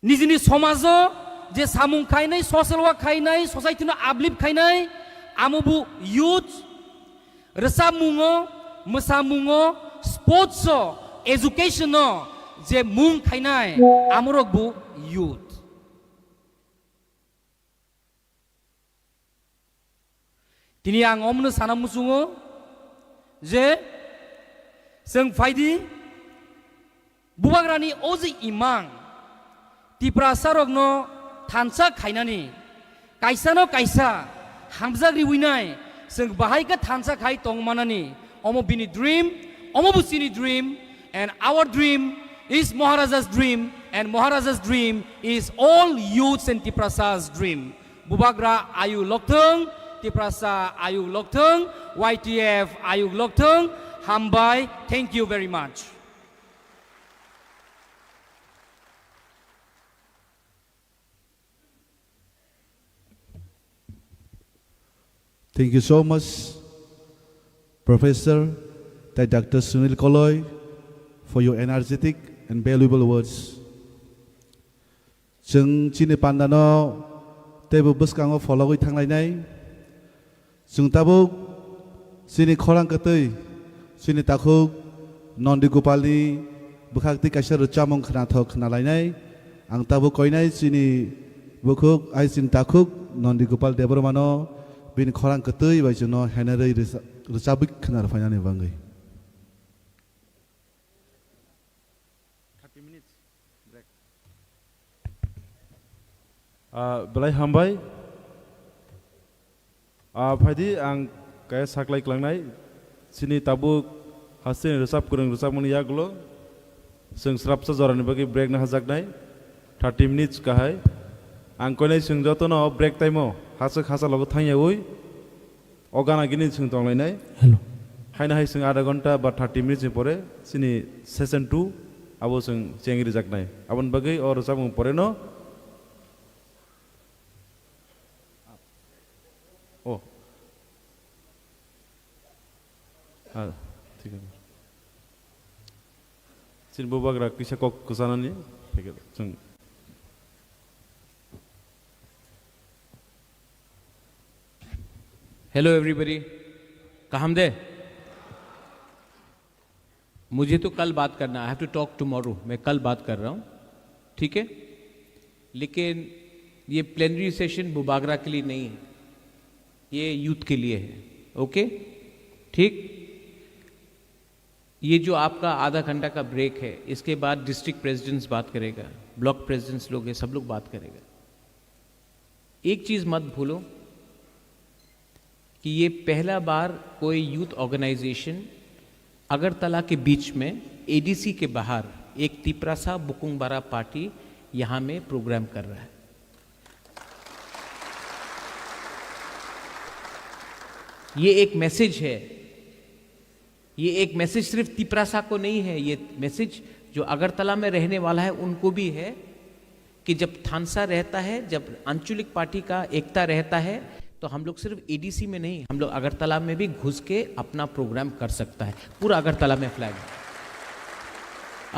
Nijini somajo je samung khainai, social work khainai, society no uplift khainai, amo bo youth, rwchapmungo, mwsamungo, sports o, education o je mung khainai, amorok bo youth. Tini ang omono sana muchungo je chwng phaidi bubagrani o je imang Tiprasarokno thansa khainani, kaisano kaisa hamjak riwinai chwng bahai khe thansa khai tongmanani, omo bini dream, omo bo chini dream, and our dream is Maharaja's dream, and Maharaja's dream is all youths and Tiprasas dream. Bubagra ayuk lokthwng, Tiprasa ayuk lokthwng, Y T F ayuk lokthwng. Hambai, thank you very much. Thank you so much, Professor tai Doctor Sunil Koloi, for your energetic and valuable words. Chwng chini pandano teibo bwskango phologwi thanglainai. Chwng tabuk chini khorang kwtwi, chini takhuk Nondi Gopalni bwkhaktwi kaisa rwchapmung khwnathok khwnalainai. Ang tabuk koinai chini bukhuk, ai chini takhuk Nondi Gopal Debbarmano bini khorang kwtwi bai chwngno henerwi rwcha-, rwchabwi khwna rwphainani bagwi. Ah, belai hambai. Ah, phaidi ang kaya saklai klangnai. Sini tabuk hasteni rwchap kwrwng rwchapmani yagulo. Chwng srapsa jorani bagwi break na hajaknai. Thirty minutes kahai. Ang koinai chwng jotono break time o haswk hasa logo thangyaui. O gana gini chwng tonglainai. Hello. Haino hai chwng adha ghonta ba thirty minutes ni pore chini session two abo chwng chengri jaknai. Aboni bagwi o rwchapmung pore no. Oh. Ah, thik ase. Chini bubagra kisa kok kwchanani. Chwng. Hello everybody. Kaham de? मुझे तो कल बात करना, I have to talk tomorrow, मैं कल बात कर रहा हूँ, ठीक है? लेकिन ये प्लेनरी सेशन बुबागरा के लिए नहीं है, ये यूथ के लिए है। ओके, ठीक। ये जो आपका आधा घंटा का ब्रेक है, इसके बाद डिस्ट्रिक्ट प्रेसिडेंट्स बात करेगा, ब्लॉक प्रेसिडेंट्स लोग हैं, सब लोग बात करेगा। एक चीज़ मत भूलो कि ये पहला बार कोई यूथ ऑर्गेनाइजेशन अगरतला के बीच में, एडीसी के बाहर, एक तिपरासा बुकुंगबारा पार्टी यहाँ में प्रोग्राम कर रहा है। ये एक मैसेज है। ये एक मैसेज सिर्फ तिपरासा को नहीं है, ये मैसेज जो अगरतला में रहने वाला है उनको भी है कि जब थानसा रहता है, जब आंचलिक पार्टी का एकता रहता है, तो हम लोग सिर्फ एडीसी में नहीं, हम लोग अगरतला में भी घुस के अपना प्रोग्राम कर सकता है। पूरा अगरतला में फ्लैग है।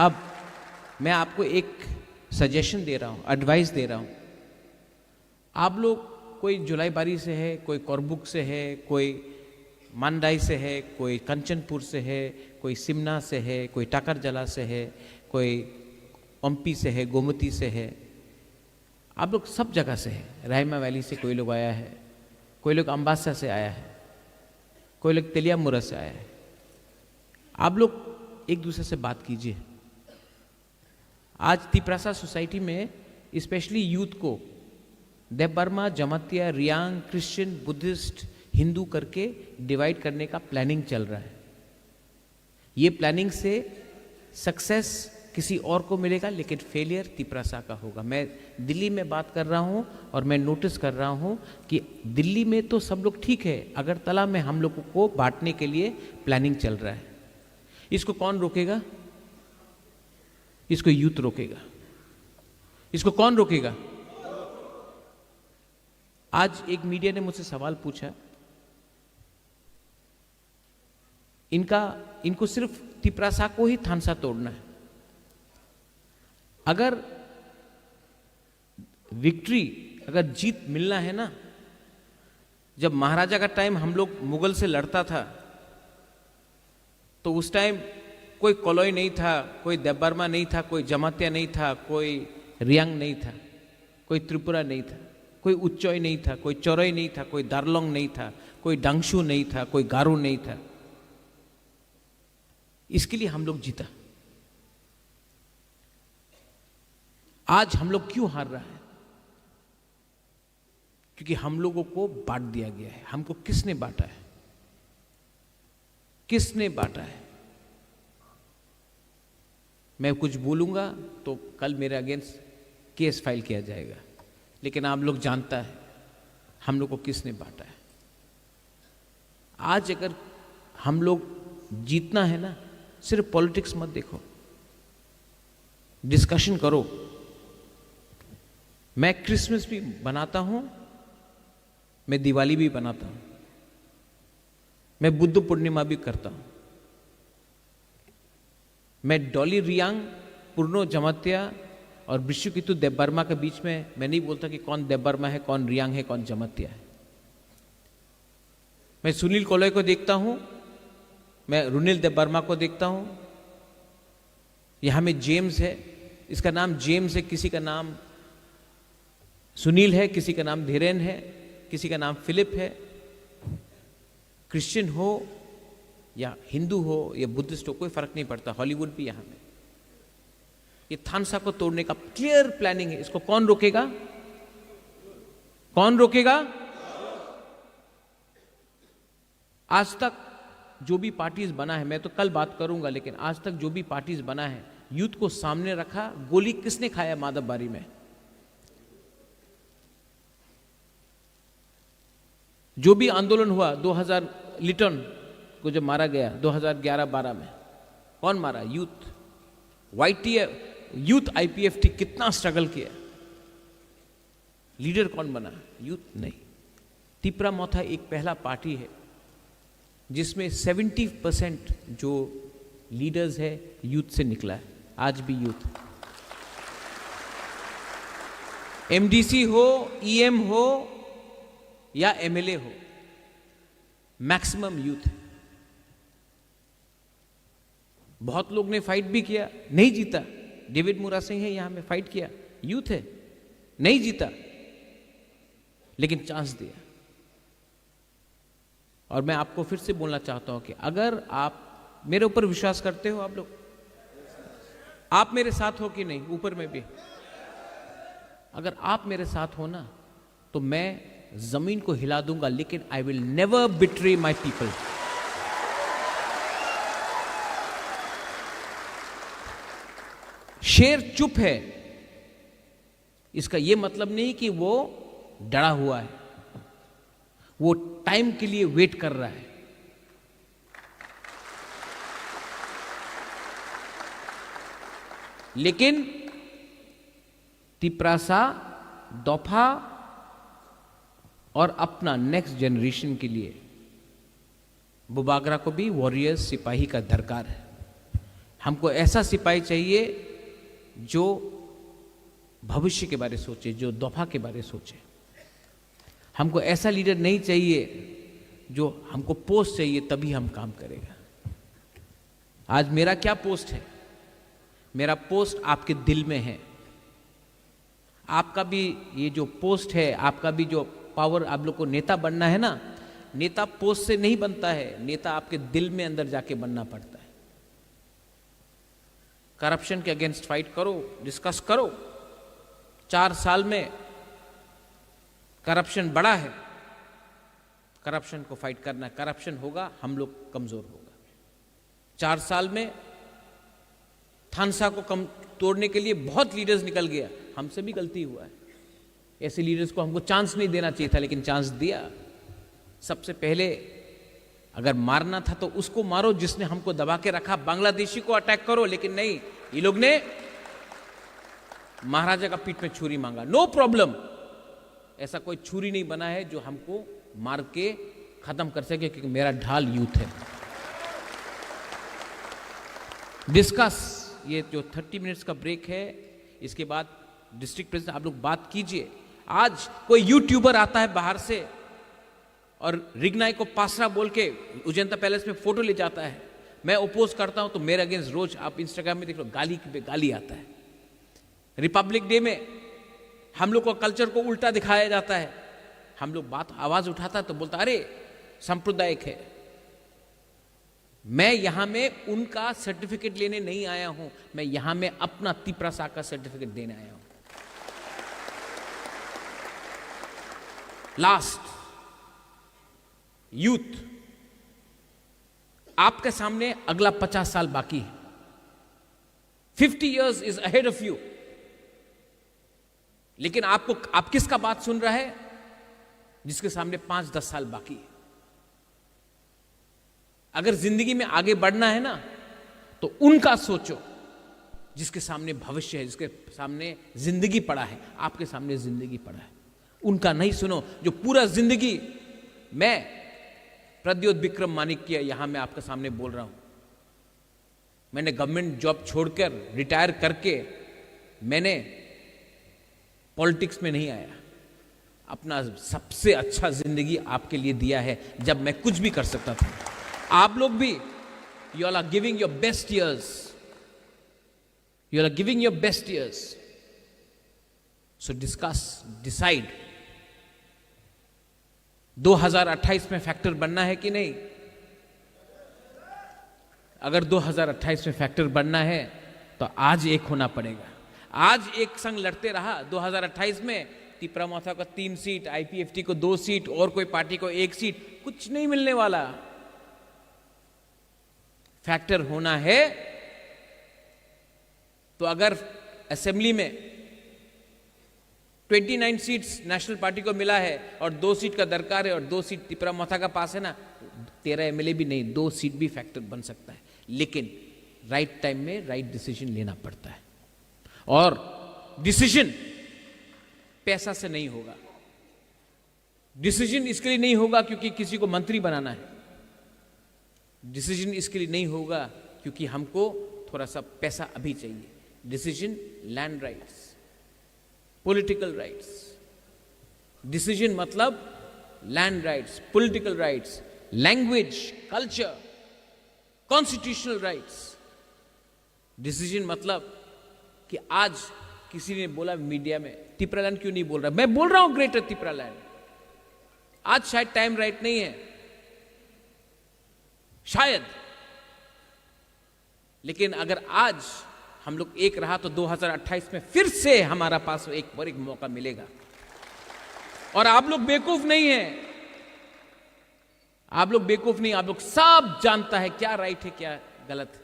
अब मैं आपको एक सजेशन दे रहा हूँ, एडवाइस दे रहा हूँ। आप लोग कोई जुलाईबारी से है, कोई करबुक से है, कोई मांडाई से है, कोई कंचनपुर से है, कोई सिमना से है, कोई टाकरजला से है, कोई ओम्पी से है, गोमती से है। आप लोग सब जगह से है। राहिमा वैली से कोई लोग आया है, कोई लोग अम्बासा से आया है, कोई लोग तेलियामुरा से आया है। आप लोग एक दूसरे से बात कीजिए। आज तिपरासा सोसाइटी में स्पेशली यूथ को देबबर्मा, जमातिया, रियांग, क्रिश्चियन, बुद्धिस्ट, हिंदू करके डिवाइड करने का प्लानिंग चल रहा है। ये प्लानिंग से सक्सेस किसी और को मिलेगा, लेकिन फेलियर तिपरासा का होगा। मैं दिल्ली में बात कर रहा हूँ और मैं नोटिस कर रहा हूँ कि दिल्ली में तो सब लोग ठीक है, अगरतला में हम लोगों को बांटने के लिए प्लानिंग चल रहा है। इसको कौन रोकेगा? इसको यूथ रोकेगा। इसको कौन रोकेगा? आज एक मीडिया ने मुझसे सवाल पूछा, इनका, इनको सिर्फ तिपरासा को ही थानसा तोड़ना है। अगर विक्ट्री, अगर जीत मिलना है ना, जब महाराजा का टाइम हम लोग मुगल से लड़ता था, तो उस टाइम कोई कलई नहीं था, कोई देबबर्मा नहीं था, कोई जमातिया नहीं था, कोई रियांग नहीं था, कोई त्रिपुरा नहीं था, कोई उच्चई नहीं था, कोई चरई नहीं था, कोई दारलोंग नहीं था, कोई डांगशु नहीं था, कोई गारो नहीं था। इसके लिए हम लोग जीता। आज हम लोग क्यों हार रहा है? क्योंकि हम लोगों को बांट दिया गया है। हमको किसने बांटा है? किसने बांटा है? मैं कुछ बोलूंगा तो कल मेरे अगेंस्ट केस फाइल किया जाएगा, लेकिन आप लोग जानता है हम लोग को किसने बांटा है। आज अगर हम लोग जीतना है ना, सिर्फ पॉलिटिक्स मत देखो, डिस्कशन करो। मैं क्रिसमस भी बनाता हूँ, मैं दिवाली भी बनाता हूँ, मैं बुद्ध पूर्णिमा भी करता हूँ। मैं डॉली रियांग, पूर्णो जमातिया और बिश्वकितु देबबर्मा के बीच में मैं नहीं बोलता कि कौन देबबर्मा है, कौन रियांग है, कौन जमातिया है। मैं सुनील कलई को देखता हूँ, मैं रुनिल देबबर्मा को देखता हूँ, यहाँ में जेम्स है, इसका नाम जेम्स है, किसी का नाम सुनील है, किसी का नाम धीरेन है, किसी का नाम फिलिप है। क्रिश्चियन हो या हिंदू हो या बुद्धिस्ट हो, कोई फर्क नहीं पड़ता, हॉलीवुड भी यहाँ में। ये थानसा को तोड़ने का क्लियर प्लानिंग है, इसको कौन रोकेगा? कौन रोकेगा? आज तक जो भी पार्टीज बना है, मैं तो कल बात करूंगा, लेकिन आज तक जो भी पार्टीज बना है, यूथ को सामने रखा। गोली किसने खाया माधव बारी में? जो भी आंदोलन हुआ दो हज़ार, लिटन को जब मारा गया दो हज़ार ग्यारह बारह में, कौन मारा? यूथ। वाईटीएफ, यूथ आईपीएफटी कितना स्ट्रगल किया। लीडर कौन बना? यूथ नहीं। तिपरा मोथा एक पहला पार्टी है जिसमें सेवेंटी परसेंट जो लीडर्स है, यूथ से निकला है। आज भी यूथ, एमडीसी हो, ईएम हो या एमएलए हो, मैक्सिमम यूथ। बहुत लोग ने फाइट भी किया, नहीं जीता। डेविड मुरा सिंह है, यहाँ में फाइट किया, यूथ है, नहीं जीता, लेकिन चांस दिया। और मैं आपको फिर से बोलना चाहता हूं कि अगर आप मेरे ऊपर विश्वास करते हो, आप लोग, आप मेरे साथ हो कि नहीं? ऊपर में भी, अगर आप मेरे साथ हो ना, तो मैं जमीन को हिला दूंगा, लेकिन I will never betray my people। शेर चुप है, इसका यह मतलब नहीं कि वो डरा हुआ है, वो टाइम के लिए वेट कर रहा है। लेकिन तिपरासा, दोफा और अपना नेक्स्ट जनरेशन के लिए बुबागरा को भी वॉरियर्स, सिपाही का दरकार है। हमको ऐसा सिपाही चाहिए जो भविष्य के बारे सोचे, जो दोफा के बारे सोचे। हमको ऐसा लीडर नहीं चाहिए जो हमको पोस्ट चाहिए तभी हम काम करेगा। आज मेरा क्या पोस्ट है? मेरा पोस्ट आपके दिल में है। आपका भी ये जो पोस्ट है, आपका भी जो पावर, आप लोग को नेता बनना है ना, नेता पोस्ट से नहीं बनता है, नेता आपके दिल में अंदर जाके बनना पड़ता है। करप्शन के अगेंस्ट फाइट करो, डिस्कस करो। चार साल में करप्शन बढ़ा है, करप्शन को फाइट करना। करप्शन होगा, हम लोग कमजोर होगा। चार साल में थानसा को कम तोड़ने के लिए बहुत लीडर्स निकल गया, हमसे भी गलती हुआ है। ऐसे लीडर्स को हमको चांस नहीं देना चाहिए था, लेकिन चांस दिया। सबसे पहले अगर मारना था तो उसको मारो जिसने हमको दबा के रखा, बांग्लादेशी को अटैक करो, लेकिन नहीं, ये लोग ने महाराजा का पीठ में छुरी मांगा। नो प्रॉब्लम, ऐसा कोई छुरी नहीं बना है जो हमको मार के खत्म कर सके, क्योंकि मेरा ढाल यूथ है। डिस्कस, ये जो थर्टी मिनट्स का ब्रेक है, इसके बाद डिस्ट्रिक्ट प्रेसिडेंट आप लोग बात कीजिए। आज कोई यूट्यूबर आता है बाहर से और रिगनाई को पासरा बोल के उजेंता पैलेस में फोटो ले जाता है, मैं अपोज करता हूं, तो मेरे अगेंस्ट रोज आप इंस्टाग्राम में देख लो, गाली पे गाली आता है। रिपब्लिक डे में हम लोग को कल्चर को उल्टा दिखाया जाता है। हम लोग बात, आवाज उठाता है तो बोलता, अरे सांप्रदायिक है। मैं यहां में उनका सर्टिफिकेट लेने नहीं आया हूं, मैं यहां में अपना तिपरासा का सर्टिफिकेट देने आया हूं। लास्ट, यूथ, आपके सामने अगला पचास साल बाकी है। Fifty years is ahead of you. लेकिन आपको, आप किसका बात सुन रहे हैं जिसके सामने पांच दस साल बाकी है? अगर जिंदगी में आगे बढ़ना है ना, तो उनका सोचो जिसके सामने भविष्य है, जिसके सामने जिंदगी पड़ा है। आपके सामने जिंदगी पड़ा है, उनका नहीं सुनो जो पूरा जिंदगी। मैं प्रद्योत विक्रम मानिक्य यहां मैं आपके सामने बोल रहा हूं। मैंने गवर्नमेंट जॉब छोड़कर, रिटायर करके मैंने पॉलिटिक्स में नहीं आया। अपना सबसे अच्छा जिंदगी आपके लिए दिया है, जब मैं कुछ भी कर सकता था। आप लोग भी, you all are giving your best years, you all are giving your best years, so discuss, decide। दो हज़ार अट्ठाईस में फैक्टर बनना है कि नहीं? अगर दो हज़ार अट्ठाईस में फैक्टर बनना है, तो आज एक होना पड़ेगा। आज एक संग लड़ते रहा, दो हज़ार अट्ठाईस में तिपरा मोथा को तीन सीट, आईपीएफटी को दो सीट और कोई पार्टी को एक सीट, कुछ नहीं मिलने वाला। फैक्टर होना है। तो अगर असेंबली में twenty nine seats national party को मिला है और दो सीट का दरकार है और दो सीट तिपरा मोथा का पास है ना, तेरह एमएलए भी नहीं, दो सीट भी फैक्टर बन सकता है। लेकिन राइट टाइम में राइट डिसीजन लेना पड़ता है। और डिसीजन पैसा से नहीं होगा। डिसीजन इसके लिए नहीं होगा क्योंकि किसी को मंत्री बनाना है। डिसीजन इसके लिए नहीं होगा क्योंकि हमको थोड़ा सा पैसा अभी चाहिए। Decision land rights, political rights. Decision मतलब land rights, political rights, language, culture, constitutional rights. Decision मतलब कि आज किसी ने बोला मीडिया में, "टिपरालैंड क्यों नहीं बोल रहा?" मैं बोल रहा हूं, ग्रेटर टिपरालैंड। आज शायद टाइम राइट नहीं है, शायद, लेकिन अगर आज हम लोग एक रहा तो दो हज़ार अट्ठाईस में फिर से हमारा पास एक और एक मौका मिलेगा। और आप लोग बेवकूफ नहीं है, आप लोग बेवकूफ नहीं, आप लोग सब जानता है क्या राइट है, क्या गलत है।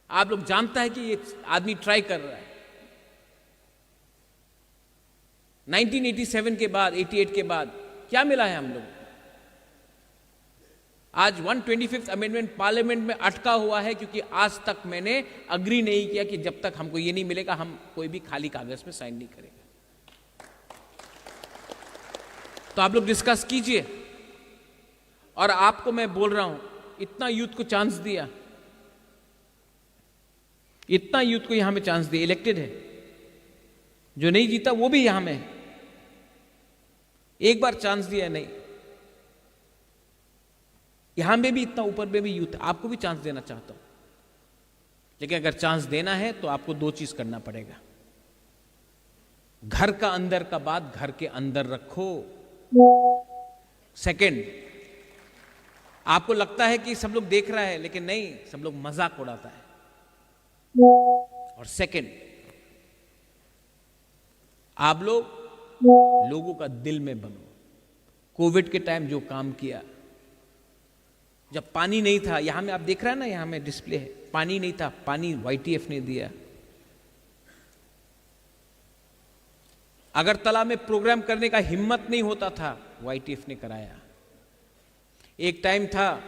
आप लोग जानता है कि ये आदमी ट्राई कर रहा है। नाइनटीन एटी सेवन के बाद, एटी एट के बाद क्या मिला है हम लोग? आज one twenty fifth amendment parliament में अटका हुआ है क्योंकि आज तक मैंने अग्री नहीं किया कि जब तक हमको ये नहीं मिलेगा, हम कोई भी खाली कागज पे साइन नहीं करेगा। तो आप लोग डिस्कस कीजिए। और आपको मैं बोल रहा हूं, इतना यूथ को चांस दिया, इतना यूथ को यहां में चांस दिया, इलेक्टेड है, जो नहीं जीता वो भी यहां में है। एक बार चांस दिया नहीं, यहां में भी इतना ऊपर में भी यूथ, आपको भी चांस देना चाहता हूं। लेकिन अगर चांस देना है तो आपको दो चीज करना पड़ेगा। घर का अंदर का बात घर के अंदर रखो। सेकंड, आपको लगता है कि सब लोग देख रहा है, लेकिन नहीं, सब लोग मजाक उड़ाता है। और सेकंड, आप लोग लोगों का दिल में बनो। कोविड के टाइम जो काम किया, जब पानी नहीं था, यहां में आप देख रहे हैं ना, यहां में डिस्प्ले है, पानी नहीं था, पानी वाईटीएफ ने दिया। अगरतला में प्रोग्राम करने का हिम्मत नहीं होता था, वाईटीएफ ने कराया। एक टाइम था,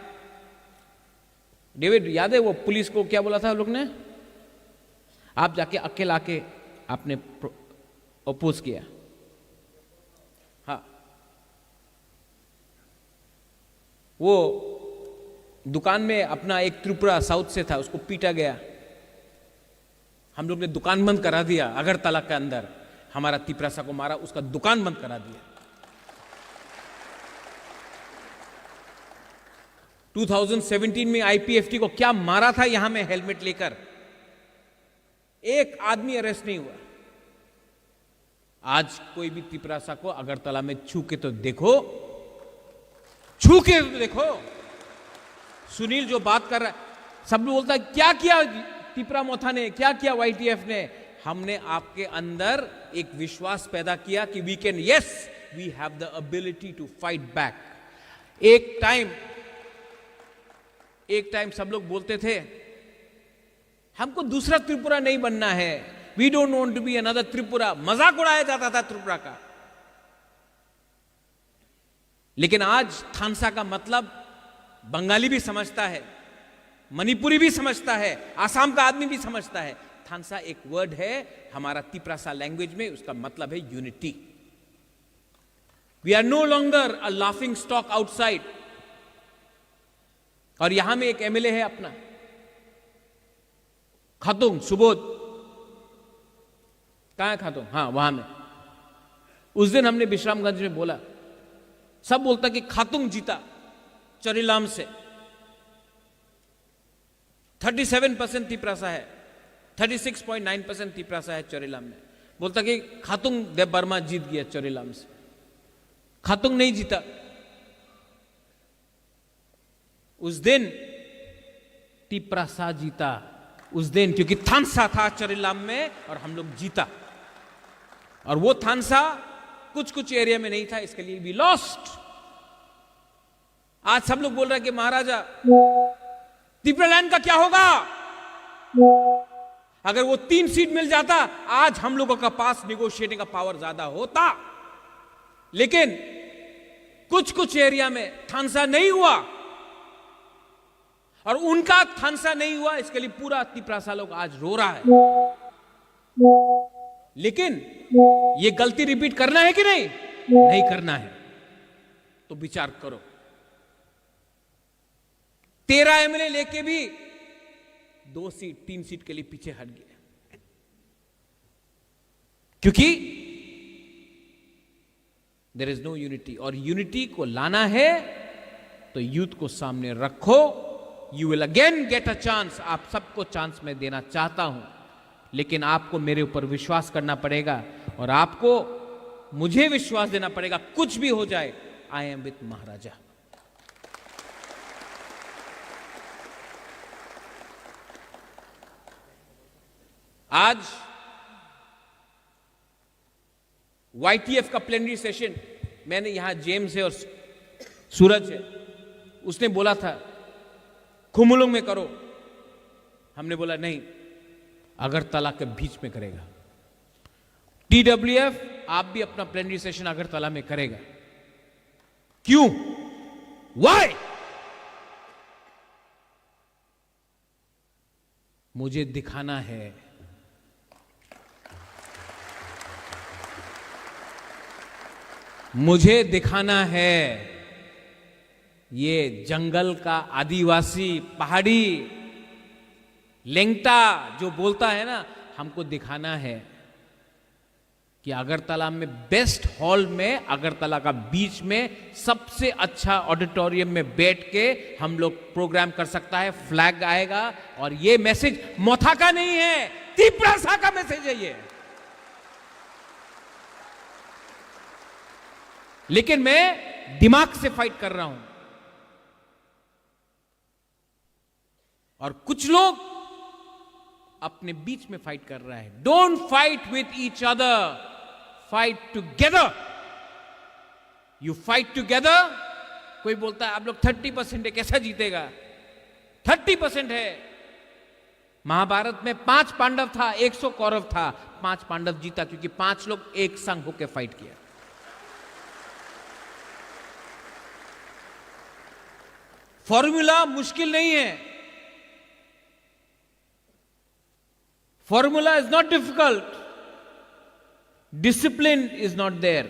डेविड, याद है वो पुलिस को क्या बोला था लोग ने? आप जाके अकेला आके आपने अपोज किया। हाँ, वो दुकान में अपना एक त्रिपुरा साउथ से था, उसको पीटा गया। हम लोग ने दुकान बंद करा दिया, अगरतला के अंदर हमारा तिपरासा को मारा, उसका दुकान बंद करा दिया। टू थाउजेंड सेवनटीन में आईपीएफटी को क्या मारा था यहां में हेलमेट लेकर, एक आदमी अरेस्ट नहीं हुआ। आज कोई भी तिपरासा को अगरतला में छू के तो देखो, छू के तो देखो। सुनील जो बात कर रहा है, सब लोग बोलता है, "क्या किया तिपरा मोथा ने, क्या किया वाईटीएफ ने?" हमने आपके अंदर एक विश्वास पैदा किया कि we can, yes, we have the ability to fight back। एक टाइम, एक टाइम सब लोग बोलते थे, "हमको दूसरा त्रिपुरा नहीं बनना है, we don't want to be another Tripura." मजाक उड़ाया जाता था त्रिपुरा का। लेकिन आज थानसा का मतलब बंगाली भी समझता है, मणिपुरी भी समझता है, आसाम का आदमी भी समझता है। थानसा एक वर्ड है हमारा तिपरासा लैंग्वेज में, उसका मतलब है unity. We are no longer a laughing stock outside। और यहां में एक एमएलए है अपना, खातुंग सुबोध। कहां है खातुंग? हां, वहां में। उस दिन हमने विश्रामगंज में बोला, सब बोलता कि खातुंग जीता चरीलाम से। थर्टी सेवन परसेंट तिपरासा है, thirty six point nine percent Tiprasa है चरीलाम में। बोलता कि खातुंग देव वर्मा जीत गया चरीलाम से। खातुंग नहीं जीता। उस दिन तिपरासा जीता, उस दिन, क्योंकि थानसा था चरीलाम में और हम लोग जीता। और वो थानसा कुछ कुछ एरिया में नहीं था, इसके लिए वी लॉस्ट। आज सब लोग बोल रहे हैं कि महाराजा, तिपरालैंड का क्या होगा? अगर वो तीन सीट मिल जाता, आज हम लोगों का पास निगोशिएटिंग का पावर ज्यादा होता। लेकिन कुछ कुछ एरिया में थानसा नहीं हुआ, और उनका थानसा नहीं हुआ, इसके लिए पूरा तिपरासा लोग आज रो रहा है। लेकिन ये गलती रिपीट करना है कि नहीं? नहीं करना है। तो विचार करो, तेरह एमएलए लेके भी दो सीट, तीन सीट के लिए पीछे हट गए, क्योंकि देर इज नो यूनिटी। और यूनिटी को लाना है तो यूथ को सामने रखो। You will again get a chance. आप सबको चांस मैं देना चाहता हूं, लेकिन आपको मेरे ऊपर विश्वास करना पड़ेगा और आपको मुझे विश्वास देना पड़ेगा। कुछ भी हो जाए, आई एम विथ महाराजा। आज वाईटीएफ का प्लेनरी सेशन, मैंने यहाँ जेम्स है और सूरज है, उसने बोला था खुमुलुंग में करो। हमने बोला नहीं, अगरतला के बीच में करेगा। टीडब्ल्यूएफ आप भी अपना प्लेनरी सेशन अगरतला में करेगा। क्यों? वाई? मुझे दिखाना है, मुझे दिखाना है, ये जंगल का आदिवासी पहाड़ी लेंगटा जो बोलता है ना, हमको दिखाना है कि अगरतला में बेस्ट हॉल में, अगरतला का बीच में सबसे अच्छा ऑडिटोरियम में बैठ के हम लोग प्रोग्राम कर सकता है। फ्लैग आएगा और ये मैसेज मोथा का नहीं है, तिपरासा का मैसेज है ये। लेकिन मैं दिमाग से फाइट कर रहा हूं। और कुछ लोग अपने बीच में फाइट कर रहा है। Don't fight with each other, fight together. You fight together. कोई बोलता है आप लोग थर्टी परसेंट है, कैसा जीतेगा? थर्टी परसेंट है। महाभारत में पांच पांडव था, एक सौ कौरव था, पांच पांडव जीता क्योंकि पांच लोग एक संग होकर फाइट किया। फॉर्मूला मुश्किल नहीं है। Formula is not difficult, discipline is not there.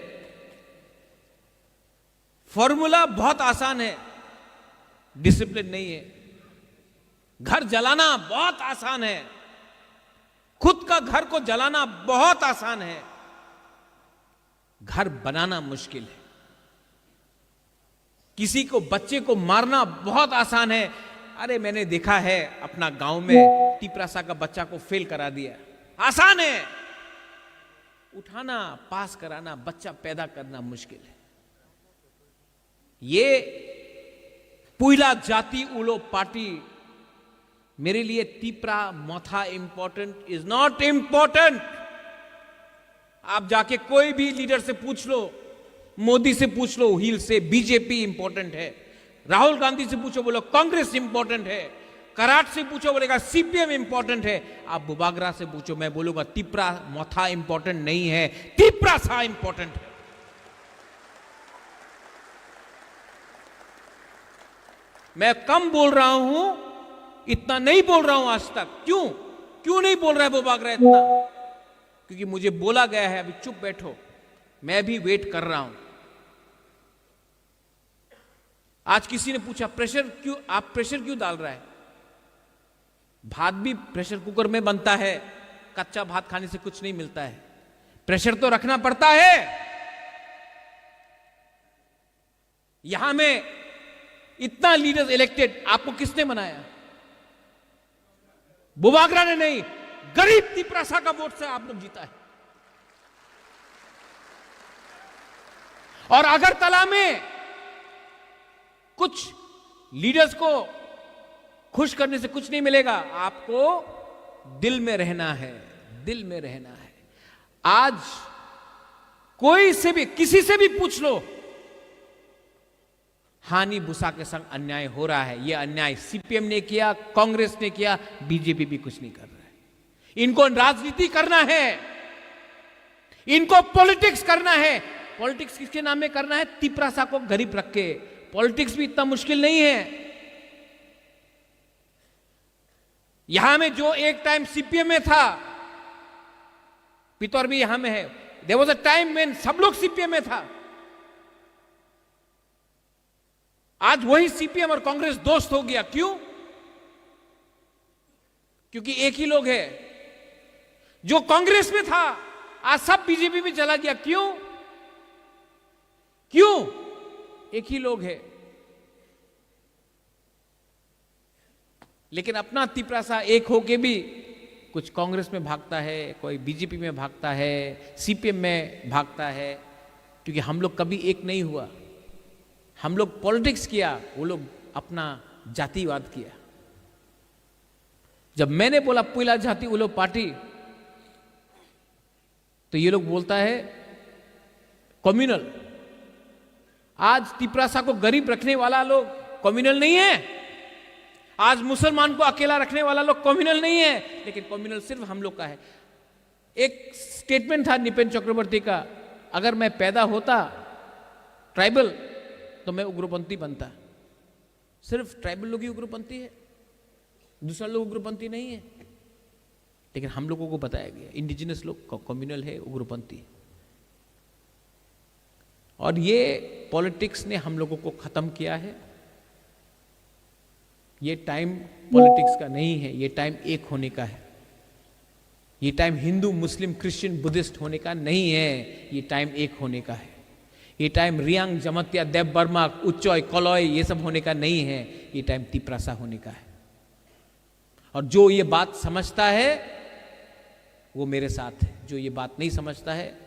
Formula बहुत आसान है, डिसिप्लिन नहीं है। घर जलाना बहुत आसान है, खुद का घर को जलाना बहुत आसान है, घर बनाना मुश्किल है। किसी को, बच्चे को मारना बहुत आसान है। अरे, मैंने देखा है अपना गांव में, तिपरासा का बच्चा को फेल करा दिया। आसान है। उठाना, पास कराना, बच्चा पैदा करना मुश्किल है। ये पुइला जाति उलो पार्टी मेरे लिए तिपरा मोथा इंपॉर्टेंट इज नॉट इंपॉर्टेंट। आप जाके कोई भी लीडर से पूछ लो, मोदी से पूछ लो, he will say BJP important है। राहुल गांधी से पूछो, बोलो कांग्रेस इंपॉर्टेंट है। कराट से पूछो, बोलेगा सीपीएम इंपॉर्टेंट है। आप बुबागरा से पूछो, मैं बोलूंगा तिपरा मोथा इंपॉर्टेंट नहीं है, तिपरासा इंपॉर्टेंट है। मैं कम बोल रहा हूं, इतना नहीं बोल रहा हूं आज तक। क्यों? क्यों नहीं बोल रहा है बुबागरा इतना? क्योंकि मुझे बोला गया है, अभी चुप बैठो, मैं भी वेट कर रहा हूं। आज किसी ने पूछा, प्रेशर क्यों, आप प्रेशर क्यों डाल रहा है? भात भी प्रेशर कुकर में बनता है, कच्चा भात खाने से कुछ नहीं मिलता है, प्रेशर तो रखना पड़ता है। यहां में इतना लीडर्स इलेक्टेड, आपको किसने बनाया? बुबागरा ने नहीं, गरीब तिपरासा का वोट से आप लोग जीता है। और अगरतला में कुछ लीडर्स को खुश करने से कुछ नहीं मिलेगा, आपको दिल में रहना है, दिल में रहना है। आज कोई से भी, किसी से भी पूछ लो, हानि भूसा के संग अन्याय हो रहा है। ये अन्याय सीपीएम ने किया, कांग्रेस ने किया, बीजेपी भी कुछ नहीं कर रहा है। इनको राजनीति करना है, इनको पॉलिटिक्स करना है। पॉलिटिक्स किसके नाम में करना है? तिपरासा को गरीब रख के। पॉलिटिक्स भी इतना मुश्किल नहीं है। यहां में जो एक टाइम सीपीएम में था, पितौर भी यहां में है, there was a time when सब लोग सीपीएम में था। आज वही सीपीएम और कांग्रेस दोस्त हो गया। क्यों? क्योंकि एक ही लोग है। जो कांग्रेस में था, आज सब बीजेपी में चला गया। क्यों? क्यों? एक ही लोग है। लेकिन अपना तिपरासा एक होके भी कुछ कांग्रेस में भागता है, कोई बीजेपी में भागता है, सीपीएम में भागता है, क्योंकि हम लोग कभी एक नहीं हुआ। हम लोग पॉलिटिक्स किया, वो लोग अपना जातिवाद किया। जब मैंने बोला पुइला जाति उलो पार्टी, तो ये लोग बोलता है कम्युनल। आज तिपरासा को गरीब रखने वाला लोग कम्युनल नहीं है। आज मुसलमान को अकेला रखने वाला लोग कम्युनल नहीं है, लेकिन कम्युनल सिर्फ हम लोग का है। एक स्टेटमेंट था नृपेंद्र चक्रवर्ती का, "अगर मैं पैदा होता ट्राइबल, तो मैं उग्रपंथी बनता।" सिर्फ ट्राइबल लोग ही उग्रपंथी है, दूसरा लोग उग्रपंथी नहीं है। लेकिन हम लोगों को बताया गया, इंडिजिनस लोग कम्युनल है, उग्रपंथी। और ये पॉलिटिक्स ने हम लोगों को ख़त्म किया है। ये टाइम पॉलिटिक्स का नहीं है, ये टाइम एक होने का है। ये टाइम हिंदू, मुस्लिम, क्रिश्चियन, बुद्धिस्ट होने का नहीं है, ये टाइम एक होने का है। ये टाइम रियांग, जमत्या, देव वर्मा, उच्चय, कलय, ये सब होने का नहीं है, ये टाइम तिपरासा होने का है। और जो ये बात समझता है, वो मेरे साथ है। जो ये बात नहीं समझता है,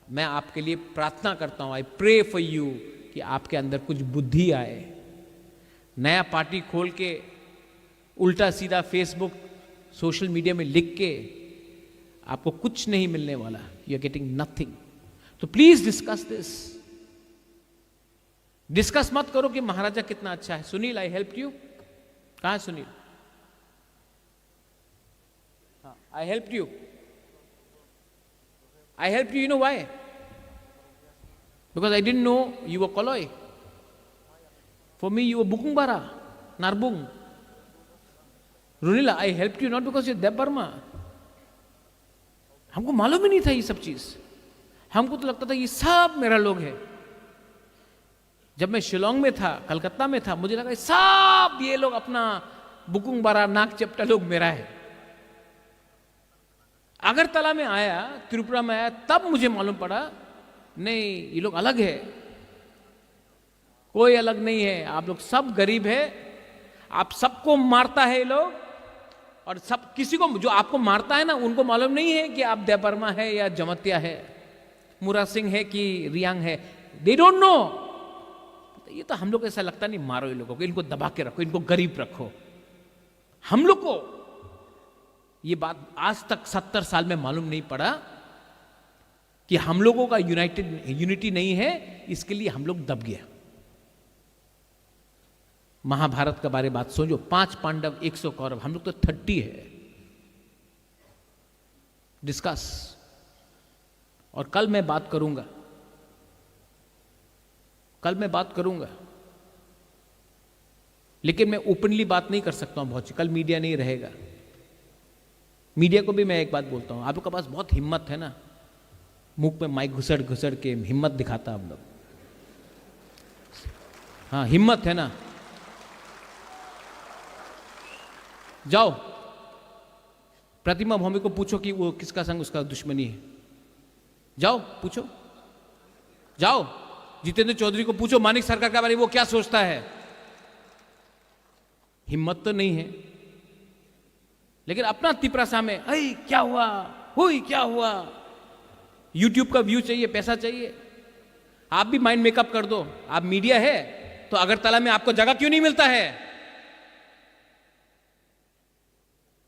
मैं आपके लिए प्रार्थना करता हूँ, I pray for you, कि आपके अंदर कुछ बुद्धि आए। नया पार्टी खोल के उल्टा सीधा फेसबुक, सोशल मीडिया में लिख के आपको कुछ नहीं मिलने वाला। You are getting nothing. तो प्लीज डिस्कस दिस। डिस्कस मत करो कि महाराजा कितना अच्छा है। Sunil, I help you. कहाँ है सुनील? हाँ, I help you. I helped you, you know why? Because I didn't know you were Koloi. For me, you were Bukungbara, Narbung. Runila, I helped you not because you're Debbarma. हमको मालूम ही नहीं था ये सब चीज़। हमको तो लगता था ये सब मेरा लोग है। जब मैं शिलोंग में था, कलकत्ता में था, मुझे लगा सब ये लोग अपना बुकुंग बारा, नाक चपटा लोग मेरा है। अगरतला में आया, त्रिपुरा में आया, तब मुझे मालूम पड़ा, नहीं, ये लोग अलग है, कोई अलग नहीं है, आप लोग सब गरीब है, आप सबको मारता है ये लोग। और सब, किसी को जो आपको मारता है ना, उनको मालूम नहीं है कि आप देबर्मा है या जमतिया है, मुरा सिंह है कि रियांग है, they don't know। ये तो हम लोग को ऐसा लगता नहीं, मारो ये लोगों को, इनको दबा के रखो, इनको गरीब रखो। हम लोग को ये बात आज तक सत्तर साल में मालूम नहीं पड़ा कि हम लोगों का यूनाइटेड, यूनिटी नहीं है, इसके लिए हम लोग दब गया। महाभारत के बारे में बात सोचो, पांच पांडव, एक सौ कौरव, हम लोग तो थर्टी है। डिस्कस। और कल मैं बात करूंगा, कल मैं बात करूंगा, लेकिन मैं ओपनली बात नहीं कर सकता हूं बहुत, कल मीडिया नहीं रहेगा। मीडिया को भी मैं एक बात बोलता हूं, आप लोग के पास बहुत हिम्मत है ना, मुख में माइक घुसड़ घुसड़ के हिम्मत दिखाता आप लोग। हाँ, हिम्मत है ना। जाओ, प्रतिमा भौमिक को पूछो कि वो किसका संग उसका दुश्मनी है। जाओ, पूछो, जाओ, जितेंद्र चौधरी को पूछो मानिक सरकार के बारे में वो क्या सोचता है। हिम्मत तो नहीं है, लेकिन अपना तिपरासा में, "ऐ, क्या हुआ? हुई, क्या हुआ?" यूट्यूब का व्यू चाहिए, पैसा चाहिए, आप भी माइंड मेकअप कर दो। आप मीडिया है, तो अगरतला में आपको जगह क्यों नहीं मिलता है?